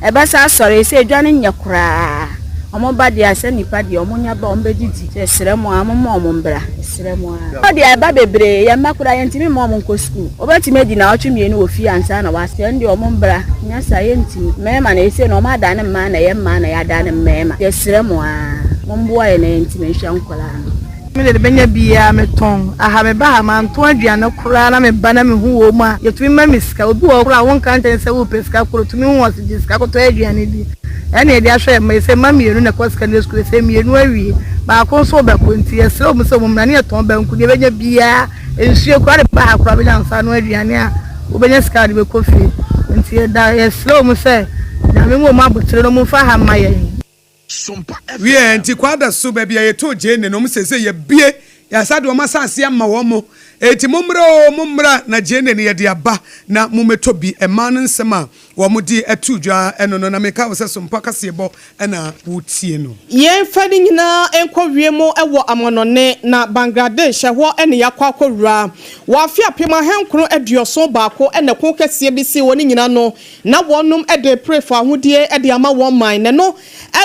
G: Ɛbɛsa asɔre sɛ edwa no nyɛ koraa ɔmo ba deɛ a sɛ nipa deɛ ɔmo nya ba ɔmo bɛ didi sɛ srɛ mo aa mo ma ɔmo mbra srɛ mo aa. Ɔmo deɛ ɛba bebree yɛn mma koraa yɛntumi mma ɔmo nkɔ sukuu wobɛtumi adi naawɔtwe mmienu wɔ fie ansa na wasa ɛno deɛ ɔmo mbra nyɛ saa yɛntumi mmarima no ɛsei no ɔmo adane mmaa na yɛn mmaa na yɛadane mmarima yɛsrɛ mo aa mo mboa yɛn na yɛntumi nhwɛ nkwadaa no.
U: Me de menya biaa me tɔn. Aha me ba ha mantɔn aduane koraa na me ba na me hu wɔ mu a yɛtumi ma me sika obi wɔ hɔ koraa a wo nka nkyɛn sɛ wo pɛ sika koro tumi hu ɔse gye sika kɔtɔ aduane di ɛna yɛde ahwɛ yɛn mma yi sɛ mma mmienu na ɛkɔ secondary school sɛ mmienu awie baako nso rebɛkɔ nti yɛsrɛ wɔn sɛ wɔn mmra ne yɛtɔn banku deɛ yɛbɛnya biaa nsuo koraa de ba ha koraa bɛnya nsa ano aduane a wobɛnya sika de bɛkɔ fie nti yɛda yɛsrɛ wɔn sɛ Nyame mu wɔn abotere no wɔn mfa ha mma yɛn.
B: Wiɛ, nti Kwada so baabi a yɛtɔn gyeene no, wɔn seesei yɛabue, yɛasa de wɔn asase ama wɔn. Enti mommra oo, mommra na gyeene no yɛde aba na mommɛtɔ bi. Mmaa no nsɛm a wɔde too dwa no no, na meka wo sɛ Sompa kaseɛbɔ na wotie no.
E: Yɛmfa ne nyinaa nkɔ wiem wɔ amanɔne, na Bangladesh, ɛhɔ na yɛakɔ akɔwura. Wɔ afe 1971 na ɛko kɛseɛ bi sii hɔ, ne nyinaa no, Na wɔnom de repere fawohodie de ama wɔn man, na ɛno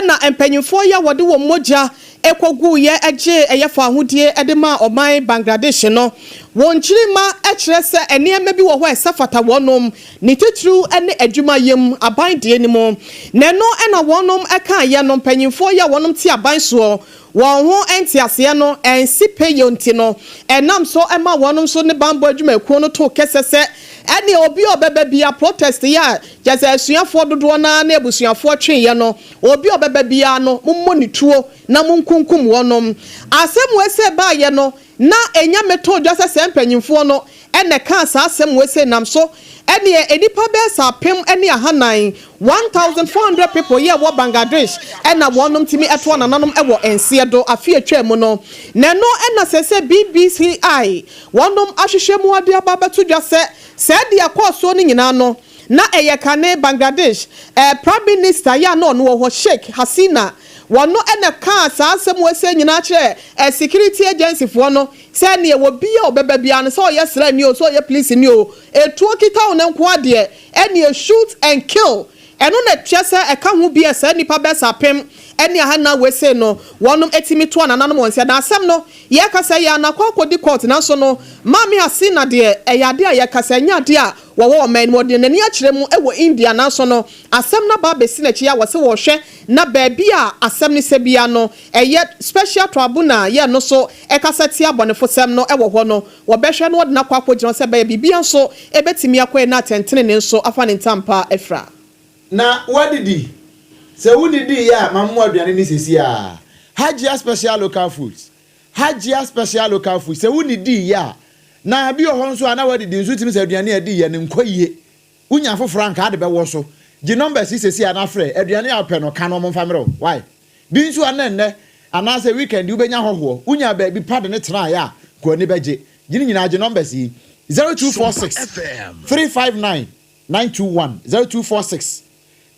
E: na mpanyinfoɔ yi a wɔde wɔn mogya kɔguiɛ gyee ɛyɛ fawohodie de maa ɔman Bangladesh no. Wɔn nkyirimma kyerɛ sɛ nneɛma bi wɔ hɔ a ɛsɛ fata wɔnom, ne titiriw ne adwumayɛ mu, aban deɛ no mu. Na ɛno na wɔnom kaeɛ no, mpanyinfoɔ yi a wɔnom te aban soɔ, Wɔn ho nteaseɛ no ansi pɛyɛ nti no, ɛnam so ma wɔn nso ne banbɔ adwumakuo no too kɛsɛ sɛ ɛneɛ obi a ɔbɛba biara, protest yi a kyerɛ sɛ asuafoɔ dodoɔ no ara ne abusuafoɔ tweeɛ no, obi a ɔbɛba biara no mommɔ ne tuo na monkunkum wɔnom. Asɛm wei sɛ baeɛ no, Na enya metoo dwa sɛ sɛɛ mpanyimfoɔ no na ɛkaa saa asɛm wei sei nam so ɛneɛ nnipa bɛyɛ sɛ 1400, 1400 people, yɛ wɔ Bangladesh na wɔnom tumi toa nananom wɔ nseɛ do afe atwaa mu no. Na ɛno na seesei BBCI wɔnom ahwehwɛ mu ade aba abɛto dwa sɛ sɛɛ deɛ ɛkɔɔ soɔ no nyinaa no na ɛyɛ kane Bangladesh Prime Minister yɛ a na ɔno wɔ hɔ Sheikh Hasina Wɔno na ɛkaa saa asɛm wei nyinaa kyerɛɛ security agency foɔ no sɛ neɛ obi a ɔbɛba biara no sɛ ɔyɛ sraani o sɛ ɔyɛ policeni o etuo kita wo no nkoa deɛ ɛneɛ shoot and kill ɛno na ɛkyerɛ sɛ ɛka ho bi a saa nnipa bɛsa 1400 wei sei no wɔnom tumi toa nananom wɔn nsa na asɛm no yɛka sɛ yɛ anakɔ akɔdi court nanso no Maame Hasina deɛ ɛyɛ adeɛ a yɛka sɛ ɛnyɛ adeɛ a wɔwɔ ɔman no mu ɔde n'ani akyerɛ mu wɔ India nanso no asɛm no aba abɛsi n'akyi a wɔse wɔrehwɛ Na baabi a asɛm no sɛ biara no, ɛyɛ special tribunal yɛ no so kasa tia abɔnefosɛm no wɔ hɔ no, wɔbɛhwɛ na wɔde no akɔ akɔgyina hɔ sɛ ɛbɛyɛ biribiara nso bɛtumi akɔ yie na atɛntenenee nso afa ne ntampa afira.
F: Na woadidi? Sɛ wonnidiiɛ a, ma memmoa aduane no seesei ara. Hajia Special Local Foods Hajia Special Local Foods Sɛ wonnidiiɛ a, na bi wɔ hɔ nso a na woadidi nso wotumi sɛ aduane a adiiɛ no nkɔ yie. Wonya foforɔ a anka ade bɛwɔ so. Gye numbers yi seesei ara na frɛ. Aduane a wopɛ no, ka na wɔmfa mmerɛ wo. Wai? Bi nso a na ɛnnɛ anaasɛ weekend yi wobɛnya hɔhoɔ. Wonyaa baabi pa de no tenaeɛ a, nka w'ani bɛgye. Gye ne nyinaa, gye numbers yi, 0246 359 921, 0246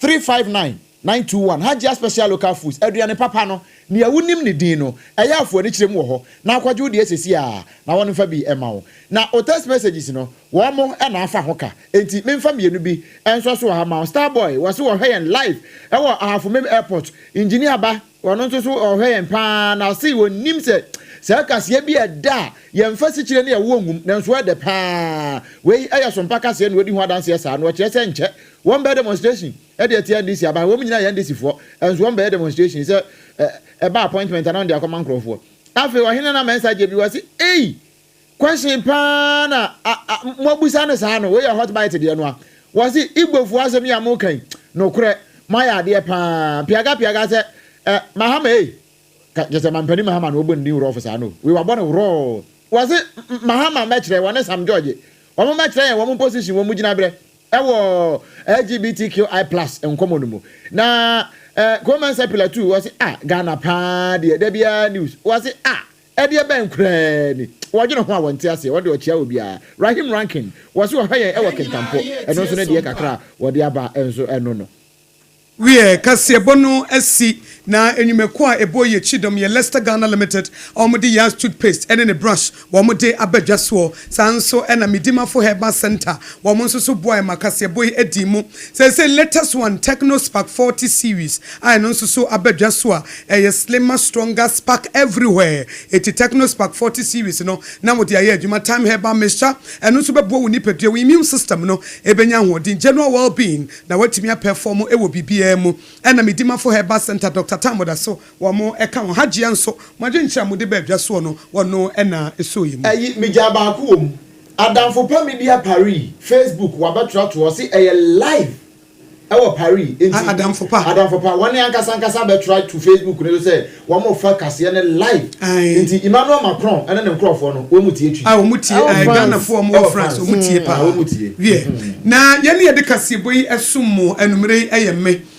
F: 359 921. Hajia Special Local Foods, aduane papa no, nea wonim ne din no, ɛyɛ afoa ani kyerɛ mu wɔ hɔ, na akɔgye wo deɛ seesei ara, na wɔmfa bi mma wo. Na wo text messages no, wɔn na afa ho ka. Enti memfa mmienu bi nsɔ so wɔ ha mma wo. Starboy, wɔse wɔhwɛ yɛn live wɔ Ahafo Mem Airport. Engineer ba, ɔno nso so ɔhwɛ yɛn pa ara, na ɔse ɔnnim sɛ saa kaseɛ bi a ɛda a yɛmfa sikyire ne ɛwoɔ ngum, nanso ɛdɛ pa ara. Wei yɛ sompa kaseɛ na wadi ho adanseɛ saa, na ɔkyerɛ sɛ nkyɛ wɔmbɛyɛ demonstration de atia NDC aban. Wɔn nyinaa yɛ NDC foɔ, nso wɔmbɛyɛ demonstration sɛ ɛba appointment a na wɔde akɔma nkorɔfoɔ. Afei Ɔhene Nana Mensah Gyebi, ɔse ei! Question paa na moabusa no saa no, wei yɛ hot bite deɛ no a. Wɔse Igbofoɔ asɛm yi a moka yi, nokorɛ, moayɛ adeɛ paa. Piaga piaga sɛ eh, Mahama ei, ka kyerɛ sɛ mampanin Mahama na wɔbɔ ne din rɔɔfo saa no, wei wabɔ no worɔɔ. Wɔse Mahama mmɛkyerɛ, wɔne Sam George, wɔn mmɛkyerɛ yɛn wɔn position, wɔn gyinaberɛ ɛwɔ LGBTQI plus nkɔmɔ no mu. Na eh, Kwame Mensah Pillar 2, wɔse ah, Ghana paa deɛ, da biara news, wɔse ah, Ɛdeɛ bɛn koraa ni? Wɔdwene ho a wɔnte aseɛ, wɔde ɔkyea obiara. Rahim Rankin, wɔse ɔhwɛ yɛn wɔ Kintampo, ɛno nso ne deɛ kakra a wɔde aba nso ɛno no.
B: Wiɛ, kaseɛbɔ no asi, na nnwumakuo a ɛbɔ yi akyi dɔm yɛ Lester Ghana Limited a wɔde Yaz Toothpaste ne ne brush wɔde aba dwa soɔ. Saa nso na Medimafo Herbal Centre wɔn nso so boaeɛ ma kaseɛbɔ yi dii mu. Seesei latest one Tecno Spark 40 series a ɛno nso so aba dwa so a ɛyɛ slimmer, stronger, spark everywhere. Eti Tecno Spark 40 series no na wode ayɛ adwuma. Thyme Herbal Mixture, ɛno nso bɛboa wo nipadua, wo immune system no ɛbɛnya ahoɔden, general well-being, na woatumi apɛfɔɔmo wɔ biribiara mu. Ɛna Medimafo Herbal Centre, Doctor Tam Odaso, wɔn ka ho. Hajia nso, mo adwenkyerɛ a mode baa dwa soɔ no, wɔno na ɛsoo yɛn mu.
F: Ɛyi, megyaa baako wɔ mu. Adamfo pa media Paris, Facebook, wabɛtoa toɔ, ɔse ɛyɛ live ɛwɔ Paris, enti
B: Adamfo pa.
F: Adamfo pa, wɔn ankasa ankasa abɛtra to Facebook no so sɛ wɔn fa kaseɛ no live, nti Emmanuel Macron ɛne ne nkorɔfoɔ no wɔn tie twi.
B: Ah, wɔn tie,
E: Ɛwɔ
B: eh,
E: France.
B: Ghanafoɔ a wɔwɔ
F: Ɛwɔ
B: France,
F: France.
B: wɔn tie paa.
F: Ah, wɔn tie.
B: Wiɛ, na yɛne yɛde kaseɛbɔ yi ɛsom mo anumere yi ɛyɛ me.